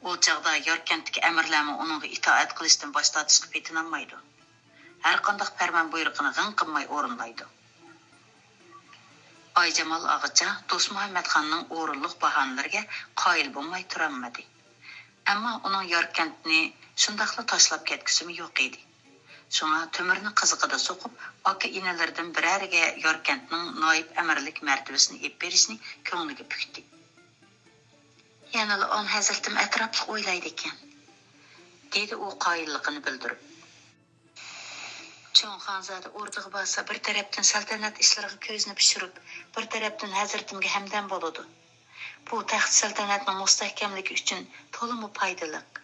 ئۇ چاغدا ياركەنتتىكى ئەمىرلەرمۇ ئۇنىڭغا ئىتائەت قىلىشتىن باش تارتىشقا پېتىنالمايدۇ. ھەرقانداق پەرمان بۇيرۇقىنى غىڭ قىلماي ئورۇنلايدۇ. ئايجامال ئاغىچا دوستمۇھەممەتخاننىڭ ئورۇنلۇق باھانىلىرىگە قايىل بولماي تۇرالمىدى. ئەمما ئۇنىڭ ياركەنتنى شۇنداقلا تاشلاپ كەتكۈسىمۇ يوق ئىدى. شۇڭا تۆمۈرنى قىزىقىدا سوقۇپ، ئاكا-ئىنىلىرىدىن بىرەرىگە ياركەنتنىڭ نائىب ئەمىرلىك مەرتىۋىسىنى ئېلىپ بېرىشنى كۆڭلىگە پۈكتى. يەنىلا ئان ھەزرىتىم ئەتراپلىق ئويلايدىكەن، دېدى ئۇ قايىللىقىنى بىلدۈرۈپ. چوڭ خانزادە ئوردىغا بارسا، بىر تەرەپتىن سەلتەنەت ئىشلىرىغا كۆزىنى پىشۇرۇپ، بىر تەرەپتىن ھەزرىتىمگە ھەمدەم بولىدۇ. بۇ تەخت سەلتەنەتنىڭ مۇستەھكەملىكى ئۈچۈن تولىمۇ پايدىلىق.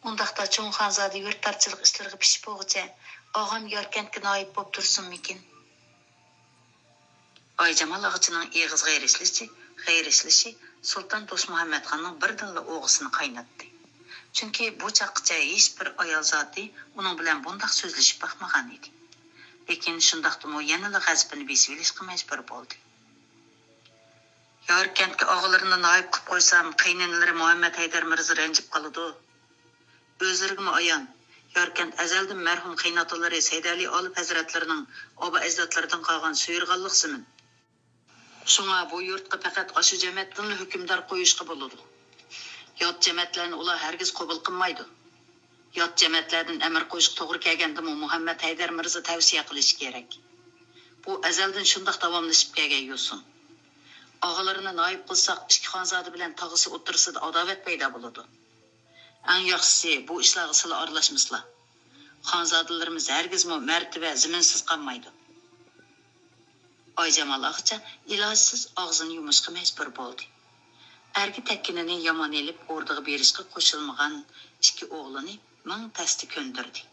ئۇنداقتا چوڭ خانزادە يۇرتدارچىلىق ئىشلىرىغا پىشىپ بولغۇچە ئاغام ياركەنتكە نائىب بولۇپ تۇرسۇنمىكىن؟ ئايجامال ئاغىچىنىڭ ئېغىز غېرىشلىشى، غېرىشلىشى سۇلتان دوستمۇھەممەتخاننىڭ بىردىنلا ئوغىسىنى قايناتتى. چۈنكى بۇ چاغقىچە ھېچبىر ئايال زاتى ئۇنىڭ بىلەن بۇنداق سۆزلىشىپ باقمىغان ئىدى. لېكىن شۇنداقتىمۇ يەنىلا غەزىپىنى بېسىۋېلىشقا مەجبۇر بولدى. ياركەنتكە ئاغىلىرىنى نائىب قىلىپ قويسام، قېينىنىلىرى مۇھەممەت ھەيدەر مىرزا رەنجىپ قالىدۇ. ئۆزلىرىگىمۇ ئايان، ياركەنت ئەزەلدىن مەرھۇم قېيىنئاتىلىرى سەيدئەلى ئالىپ ھەزرەتلىرىنىڭ ئابا ئەجدادلىرىدىن قالغان سۆيۈرغانلىق زېمىن. شۇڭا بۇ يۇرتقا پەقەت ئاشۇ جەمەتتىنلا ھۆكۈمدار قويۇشقا بولىدۇ. يات جەمەتلەرنى ئۇلار ھەرگىز قوبۇل قىلمايدۇ. يات جەمەتلەردىن ئەمىر قويۇشقا توغرا كەلگەندىمۇ مۇھەممەد ھەيدەر مىرزا تەۋسىيە قىلىشى كېرەك. بۇ ئەزەلدىن شۇنداق داۋاملىشىپ كەلگەن يوسۇن. ئاغىلىرىنى نائىب قىلساق، ئىككى خانزادە بىلەن تاغىسى ئوتتۇرىسىدا ئاداۋەت پەيدا بولىدۇ. ئەڭ ياخشىسى، بۇ ئىشلارغا سىلە ئارىلاشمىسىلا. خانزادىلىرىمىز ھەرگىزمۇ مەرتىۋە زېمىنسىز قالمايدۇ. ئايجامال ئاغىچە ئىلاجسىز ئاغزىنى يۇمۇشقا مەجبۇر بولدى. ئەرگە تەگكىنىنى يامان ئېلىپ، ئوردىغا بېرىشقا قوشۇلمىغان ئىككى ئوغلىنى مىڭ تەستە كۆندۈردى.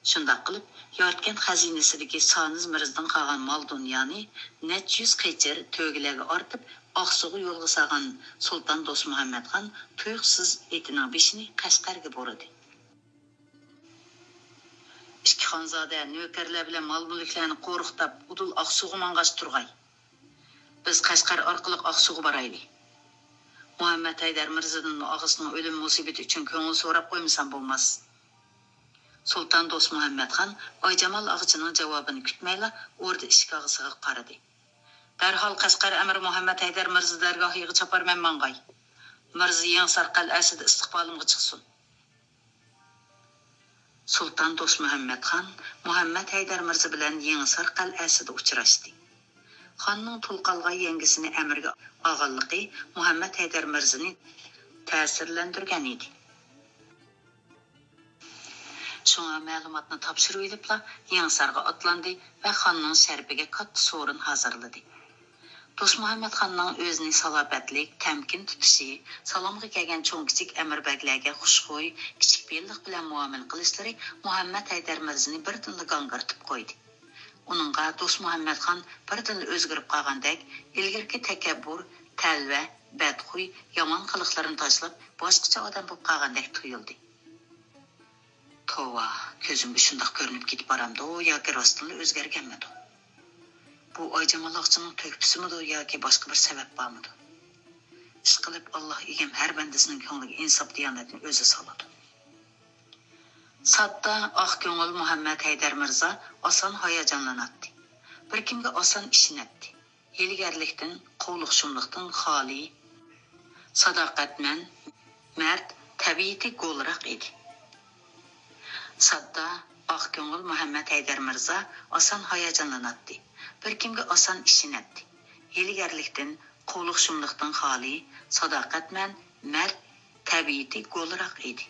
شۇنداق قىلىپ، ياركەنت خەزىنىسىدىكى سانىز مىرزىدىن قالغان مال-دۇنيانى نەچچە يۈز قېچىر تۆگىلەرگە ئارتىپ، ئاقسۇغا يولغا سالغان سۇلتان دوستمۇھەممەتخان تۇيۇقسىز ئېتىنىڭ بېشىنى قەشقەرگە بۇرىدى. ئىككى خانزادە، نۆكەرلەر بىلەن مال-مۈلۈكلەرنى قورۇقتاپ، ئۇدۇل ئاقسۇغا ماڭغاچ تۇرغاي. بىز قەشقەر ئارقىلىق ئاقسۇغا بارايلى. مۇھەممەد ھەيدەر مىرزىدىن ئاغىسىنىڭ ئۆلۈم مۇسىبىتى ئۈچۈن كۆڭۈل سوراپ قويمىسام بولماس. سۇلتان دوستمۇھەممەتخان ئايجامال ئاغىچىنىڭ جاۋابىنى كۈتمەيلا ئوردا ئىشىك ئاغىسىغا قارىدى. دەرھال قەشقەر ئەمىرى مۇھەممەد ھەيدەر مىرزا دەرگاھىغا چاپارمەن ماڭغاي. مىرزا يېڭىسار قەلئەسىدە ئىستىقبالىمغا چىقسۇن. سۇلتان دوستمۇھەممەتخان مۇھەممەد ھەيدەر مىرزا بىلەن يېڭىسار قەلئەسىدە ئۇچراشتى. خاننىڭ تۇل قالغان يەڭگىسىنى ئەمىرگە ئالغانلىقى مۇھەممەد ھەيدەر مىرزىنى تەسىرلەندۈرگەن ئىدى. شۇڭا مەلۇماتنى تاپشۇرۇۋېلىپلا يېڭىسارغا ئاتلاندى ۋە خاننىڭ شەرىپىگە كاتتا سورۇن ھازىرلىدى. دوستمۇھەممەتخاننىڭ ئۆزىنى سالاپەتلىك، تەمكىن تۇتۇشى، سالامغا كەلگەن چوڭ-كىچىك ئەمىر-بەگلەرگە خۇشخۇي، كىچىك پېئىللىق بىلەن مۇئامىلە قىلىشلىرى مۇھەممەد ھەيدەر مىرزىنى بىردىنلا گاڭگىرىتىپ قويدى. ئۇنىڭغا دوستمۇھەممەتخان بىردىنلا ئۆزگىرىپ قالغاندەك، ئىلگىرىكى تەكەببۇر، تەلۋە، بەتخۇي، يامان قىلىقلىرىنى تاشلاپ، باشقىچە ئادەم بولۇپ قالغاندەك تۇيۇلدى. توۋا، كۆزۈمگە شۇنداق كۆرۈنۈپ كېتىپ بارامدۇ ياكى راستتىنلا ئۆزگەرگەنمىدۇ؟ بۇ ئايجامال ئاغىچىنىڭ تۆھپىسىمىدۇ ياكى باشقا بىر سەۋەب بارمىدۇ؟ ئىشقىلىپ، ئاللا ئىگەم ھەر بەندىسىنىڭ كۆڭلىگە ئىنساپ-دىيانەتنى ئۆزى سالىدۇ. ساددا، ئاق كۆڭۈل مۇھەممەد ھەيدەر مىرزا ئاسان ھاياجانلىناتتى. بىر كىمگە ئاسان ئىشىنەتتى. ھىيلىگەرلىكتىن، قوۋلۇقچىلىقتىن خالىي، ساداقەتمەن، مەرد، تەبىئىتى گولراق ئىدى. ساددا، ئاق كۆڭۈل مۇھەممەد ھەيدەر مىرزا ئاسان ھاياجانلىناتتى. بىر كىمگە ئاسان ئىشىنەتتى. ھىيلىگەرلىكتىن، قوۋلۇقچىلىقتىن خالىي، ساداقەتمەن، مەرد، تەبىئىتى گولراق ئىدى.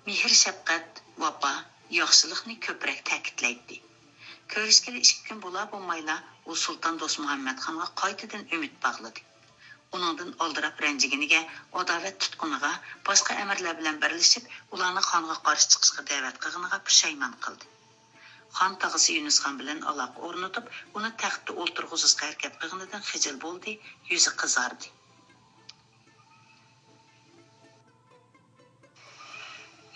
مېھىر-شەپقەت، ۋاپا، ياخشىلىقنى كۆپرەك تەكىتلەيتتى. كۆرۈشكىلى ئىككى كۈن بولا-بولمايلا ئۇ سۇلتان دوستمۇھەممەتخانغا قايتىدىن ئۈمىد باغلىدى. ئۇنىڭدىن ئالدىراپ رەنجىگىنىگە، ئاداۋەت تۇتقىنىغا، باشقا ئەمىرلەر بىلەن بىرلىشىپ، ئۇلارنى خانغا قارشى چىقىشقا دەۋەت قىلغىنىغا پۇشايمان قىلدى. خان تاغىسى يۈنۈسخان بىلەن ئالاقە ئورنىتىپ، ئۇنى تەختتە ئولتۇرغۇزۇشقا ھەرىكەت قىلغىنىدىن خىجىل بولدى، يۈزى قىزاردى.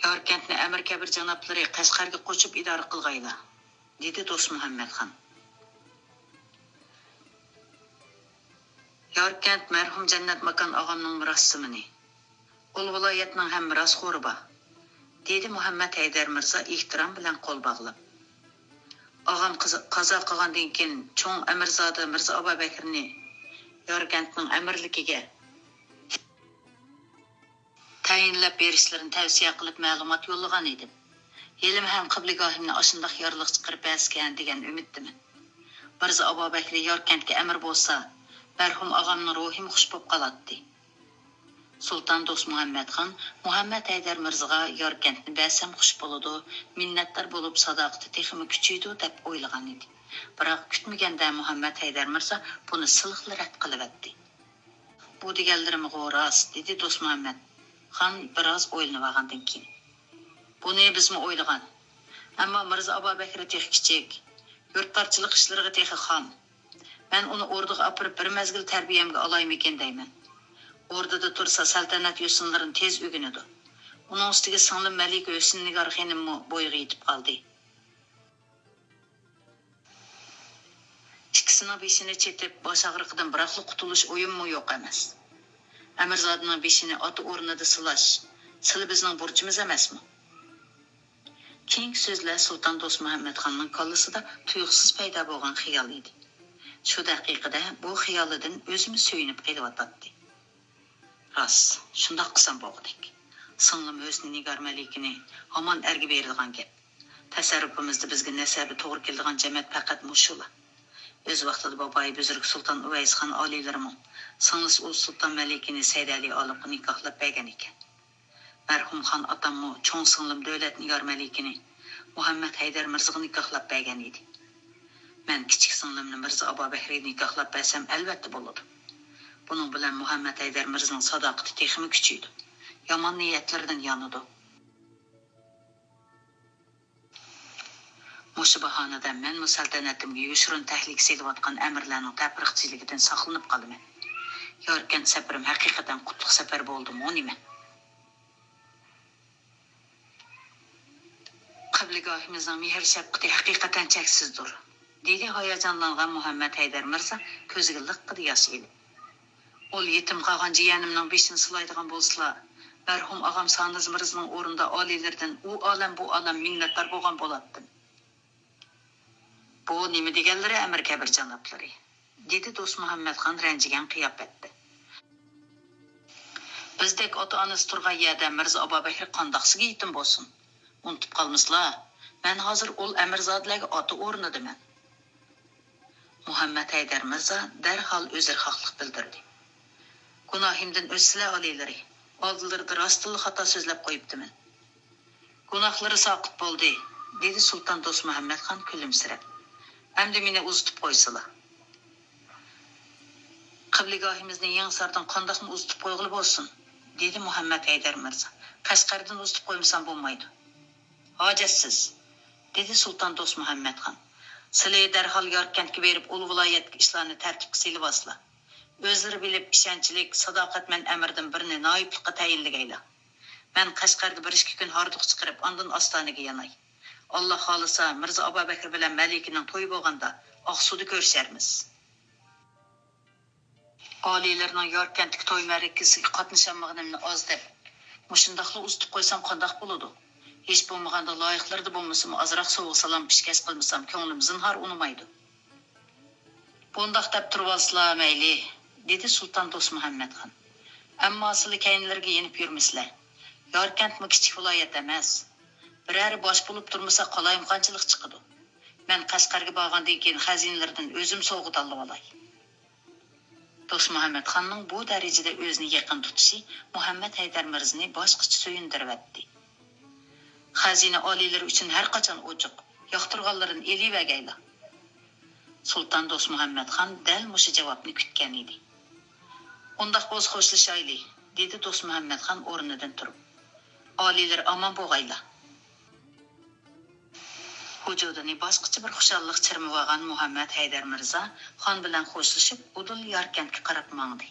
ياركەنتنى ئەمىر كەبىر جانابلىرى قەشقەرگە قوچۇپ ئىدارە قىلغايلا، دېدى دوستمۇھەممەتخان. ياركەنت مەرھۇم جەننەت ماكان ئاغامنىڭ مىراس زېمىنى. ئۇل ۋىلايەتنىڭ ھەم مىراسخورى بار، دېدى مۇھەممەد ھەيدەر مىرزا ئېھتىرام بىلەن قول باغلاپ. ئاغام قىز-، قازا قىلغاندىن كېيىن، چوڭ ئەمىرزادە مىرزا ئابابەكرىنى ياركەنتنىڭ ئەمىرلىكىگە تەيىنلەپ بېرىشلىرىنى تەۋسىيە قىلىپ مەلۇمات يوللىغان ئىدىم. ھېلىمۇ ھەم قىبلىگاھىمنى ئاشۇنداق يارلىق چىقىرىپ بەرسىكەن دېگەن ئۈمىدتىمەن. مىرزا ئابابەكرى ياركەنتكە ئەمىر بولسا، مەرھۇم ئاغامنىڭ روھىمۇ خۇش بولۇپ قالاتتى. سۇلتان دوستمۇھەممەتخان مۇھەممەد ھەيدەر مىرزىغا ياركەنتنى بەرسەم خۇش بولىدۇ، مىننەتدار بولۇپ ساداقىتى تېخىمۇ كۈچىيىدۇ دەپ ئويلىغان ئىدى. بىراق كۈتمىگەندە مۇھەممەد ھەيدەر مىرزا بۇنى سىلىقلا رەت قىلىۋەتتى. بۇ دېگەنلىرىمغۇ راست، دېدى دوستمۇھەممەت خان بىراز ئويلىنىۋالغاندىن كېيىن. بۇنى بىزمۇ ئويلىغان. ئەمما مىرزا ئابابەكرى تېخى كىچىك، يۇرتلارچىلىق ئىشلىرىغا تېخى خام. مەن ئۇنى ئوردىغا ئاپىرىپ بىر مەزگىل تەربىيەمگە ئالايمىكىن دەيمەن. ئوردىدا تۇرسا سەلتەنەت يوسۇنلىرىنى تېز ئۆگىنىدۇ. ئۇنىڭ ئۈستىگە سىڭلىم مەلىكە ھۆسنىنىگار خېنىممۇ بويىغا يېتىپ قالدى. ئىككىسىنىڭ بېشىنى چېتىپ، باش ئاغرىقىدىن بىراقلا قۇتۇلۇش ئويۇممۇ يوق ئەمەس. ئەمىرزادىنىڭ بېشىنى ئاتا ئورنىدا سىلاش، سىلى بىزنىڭ بۇرچىمىز ئەمەسمۇ؟ كېيىنكى سۆزلەر سۇلتان دوستمۇھەممەتخاننىڭ كاللىسىدا تۇيۇقسىز پەيدا بولغان خىيال ئىدى. شۇ دەقىقىدە بۇ خىيالىدىن ئۆزىمۇ سۆيۈنۈپ قېلىۋاتاتتى. راست، شۇنداق قىلسام بولغۇدەك. سىڭلىم ھۆسنى نىگار مەلىكىنى ھامان ئەرگە بېرىدىغان گەپ. تەسەررۇپىمىزدا بىزگە نەسەبى توغرا كېلىدىغان جەمەت پەقەت مۇشۇلا. ئۆز ۋاقتىدا بابايى بۈزرۈك سۇلتان ئۇۋەيسخان ئالىيلىرىمۇ سىڭلىسى ئۇلۇغ سۇلتان مەلىكىنى سەيدەلى ئالىپقا نىكاھلاپ بەرگەن ئىكەن. مەرھۇم خان ئاتاممۇ چوڭ سىڭلىم دۆلەتنىگار مەلىكىنى مۇھەممەد ھەيدەر مىرزىغا نىكاھلاپ بەرگەن ئىدى. مەن كىچىك سىڭلىمنى مىرزا ئابابەكرىگە نىكاھلاپ بەرسەم ئەلۋەتتە بولىدۇ. بۇنىڭ بىلەن مۇھەممەد ھەيدەر مىرزىنىڭ ساداقىتى تېخىمۇ كۈچىيىدۇ. يامان نىيەتلىرىدىن يانىدۇ. مۇشۇ باھانىدە مەنمۇ سەلتەنىتىمگە يوشۇرۇن تەھلىكە سېلىۋاتقان ئەمىرلەرنىڭ تەپرىقىچىلىكىدىن ساقلىنىپ قالىمەن. ياركەنت سەپىرىم ھەقىقەتەن قۇتلۇق سەپەر بولدىمۇ نېمە؟ قىبلىگاھىمىزنىڭ مېھىر-شەپقىتى ھەقىقەتەن چەكسىزدۇر، دېدى ھاياجانلانغان مۇھەممەد ھەيدەر مىرزا كۆزىگە لىققىدە ياش ئېلىپ. ئۇل يېتىم قالغان جىيەنىمنىڭ بېشىنى سىلايدىغان بولسىلا، مەرھۇم ئاغام سانىز مىرزىنىڭ ئورنىدا ئالىيلىرىدىن ئۇ ئالەم بۇ ئالەم مىننەتدار بولغان بولاتتىم. بۇ نېمە دېگەنلىرى، ئەمىر كەبىر جانابلىرى؟ دېدى دوستمۇھەممەتخان رەنجىگەن قىياپەتتە. بىزدەك ئاتا-ئانىسى تۇرغان يەردە مىرزا ئابابەكرى قانداقسىگە يېتىم بولسۇن؟ ئۇنتۇپ قالمىسىلا، مەن ھازىر ئۇل ئەمىرزادىلەرگە ئاتا ئورنىدىمەن. مۇھەممەد ھەيدەر مىرزا دەرھال ئۆزرىخاھلىق بىلدۈردى. گۇناھىمدىن ئۆتسىلە ئالىيلىرى، ئالدىلىرىدا راستتىنلا خاتا سۆزلەپ قويۇپتىمەن. گۇناھلىرى ساقىت بولدى، دېدى سۇلتان دوستمۇھەممەتخان كۈلۈمسىرەپ. ئەمدى مېنى ئۇزىتىپ قويسىلا. قىبلىگاھىمىزنى يېڭىساردىن قانداقمۇ ئۇزىتىپ قويغىلى بولسۇن؟ دېدى مۇھەممەد ھەيدەر مىرزا. قەشقەردىن ئۇزىتىپ قويمىسام بولمايدۇ. ھاجەتسىز، دېدى سۇلتان دوستمۇھەممەتخان. سىلى دەرھال ياركەنتكە بېرىپ، ئۇل ۋىلايەتتىكى ئىشلارنى تەرتىپكە سېلىۋالسىلا. ئۆزلىرى بىلىپ، ئىشەنچلىك، ساداقەتمەن ئەمىردىن بىرنى نايىپلىققا تەيىنلىگەيلا. مەن قەشقەردە بىر ئىككى كۈن ھاردۇق چىقىرىپ، ئاندىن ئاستانىگە ياناي. ئاللا خالىسا، مىرزا ئابابەكرى بىلەن مەلىكىنىڭ تويى بولغاندا، ئاقسۇدا كۆرۈشەرمىز. ئالىيلىرىنىڭ ياركەنتتىكى توي مەرىكىسىگە قاتنىشالمىغىنىمنى ئاز دەپ، مۇشۇنداقلا ئۇزىتىپ قويسام قانداق بولىدۇ؟ ھېچ بولمىغاندا لايىقلىرىدا بولمىسىمۇ ئازراق سوۋغا-سالام پېشكەش قىلمىسام كۆڭلۈم زىنھار ئۇنىمايدۇ. بۇنداق دەپ تۇرۇۋالسىلا مەيلى، دېدى سۇلتان دوستمۇھەممەتخان. ئەمما سىلى كەينىلىرىگە يېنىپ يۈرمىسىلە. ياركەنتمۇ كىچىك ۋىلايەت ئەمەس. بىرەرى باش بولۇپ تۇرمىسا قالايمىقانچىلىق چىقىدۇ. مەن قەشقەرگە بارغاندىن كېيىن خەزىنىلىرىدىن ئۆزۈم سوۋغا تاللىۋالاي. دوستمۇھەممەتخاننىڭ بۇ دەرىجىدە ئۆزىنى يېقىن تۇتۇشى مۇھەممەد ھەيدەر مىرزىنى باشقىچە سۆيۈندۈرۈۋەتتى. خەزىنە ئالىيلىرى ئۈچۈن ھەر قاچان ئوچۇق، ياقتۇرغانلىرىنى ئېلىۋەرگەيلا. سۇلتان دوستمۇھەممەتخان دەل مۇشۇ جاۋابنى كۈتكەن ئىدى. ئۇنداق بولسا خوشلىشايلى، دېدى دوستمۇھەممەتخان ئورنىدىن تۇرۇپ. ئالىيلىرى ئامان بوغايلا. ۋۇجۇدىنى باشقىچە بىر خۇشاللىق چىرمىۋالغان مۇھەممەد ھەيدەر مىرزا خان بىلەن خوشلىشىپ، ئۇدۇل ياركەنتكە قاراپ ماڭدى.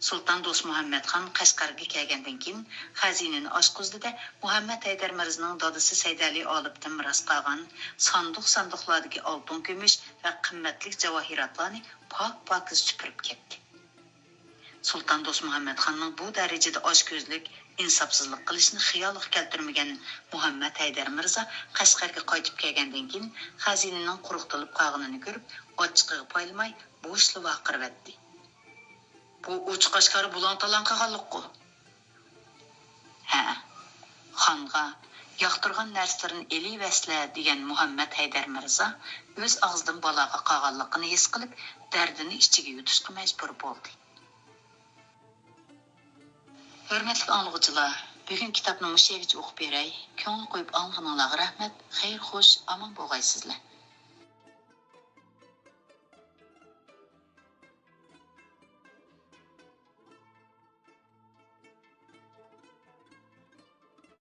سۇلتان دوستمۇھەممەتخان قەشقەرگە كەلگەندىن كېيىن، خەزىنىنى ئاچقۇزدى-دە، مۇھەممەد ھەيدەر مىرزىنىڭ دادىسى سەيدەلى ئالىپتىن مىراس قالغان ساندۇق-ساندۇقلاردىكى ئالتۇن-كۈمۈش ۋە قىممەتلىك جاۋاھىراتلارنى پاك-پاكىز سۈپۈرۈپ كەتتى. سۇلتان دوستمۇھەممەتخاننىڭ بۇ دەرىجىدە ئاچكۆزلۈك، ئىنساپسىزلىق قىلىشىنى خىيالىغا كەلتۈرمىگەن مۇھەممەد ھەيدەر مىرزا قەشقەرگە قايتىپ كەلگەندىن كېيىن، خەزىنىنىڭ قۇرۇقتۇرۇلۇپ قالغىنىنى كۆرۈپ، ئاچچىقىغا پايلىماي، بوشلا ۋارقىرىۋەتتى. بۇ ئوچۇق-ئاشكارا بۇلاڭ-تالاڭ قىلغانلىققۇ؟ ھە، خانغا ياقتۇرغان نەرسىلىرىنى ئېلىۋەرسىلە دېگەن مۇھەممەد ھەيدەر مىرزا ئۆز ئاغزىدىن بالاغا قالغانلىقىنى ھېس قىلىپ، دەردىنى ئىچىگە يۇتۇشقا مەجبۇر بولدى. ھۆرمەتلىك ئاڭلىغۇچىلار، بۈگۈن كىتابنى مۇشۇ يەرگىچە ئوقۇپ بېرەي. كۆڭۈل قويۇپ ئاڭلىغىنىڭلارغا رەھمەت. خەير خوش، ئامان بولغايسىزلەر.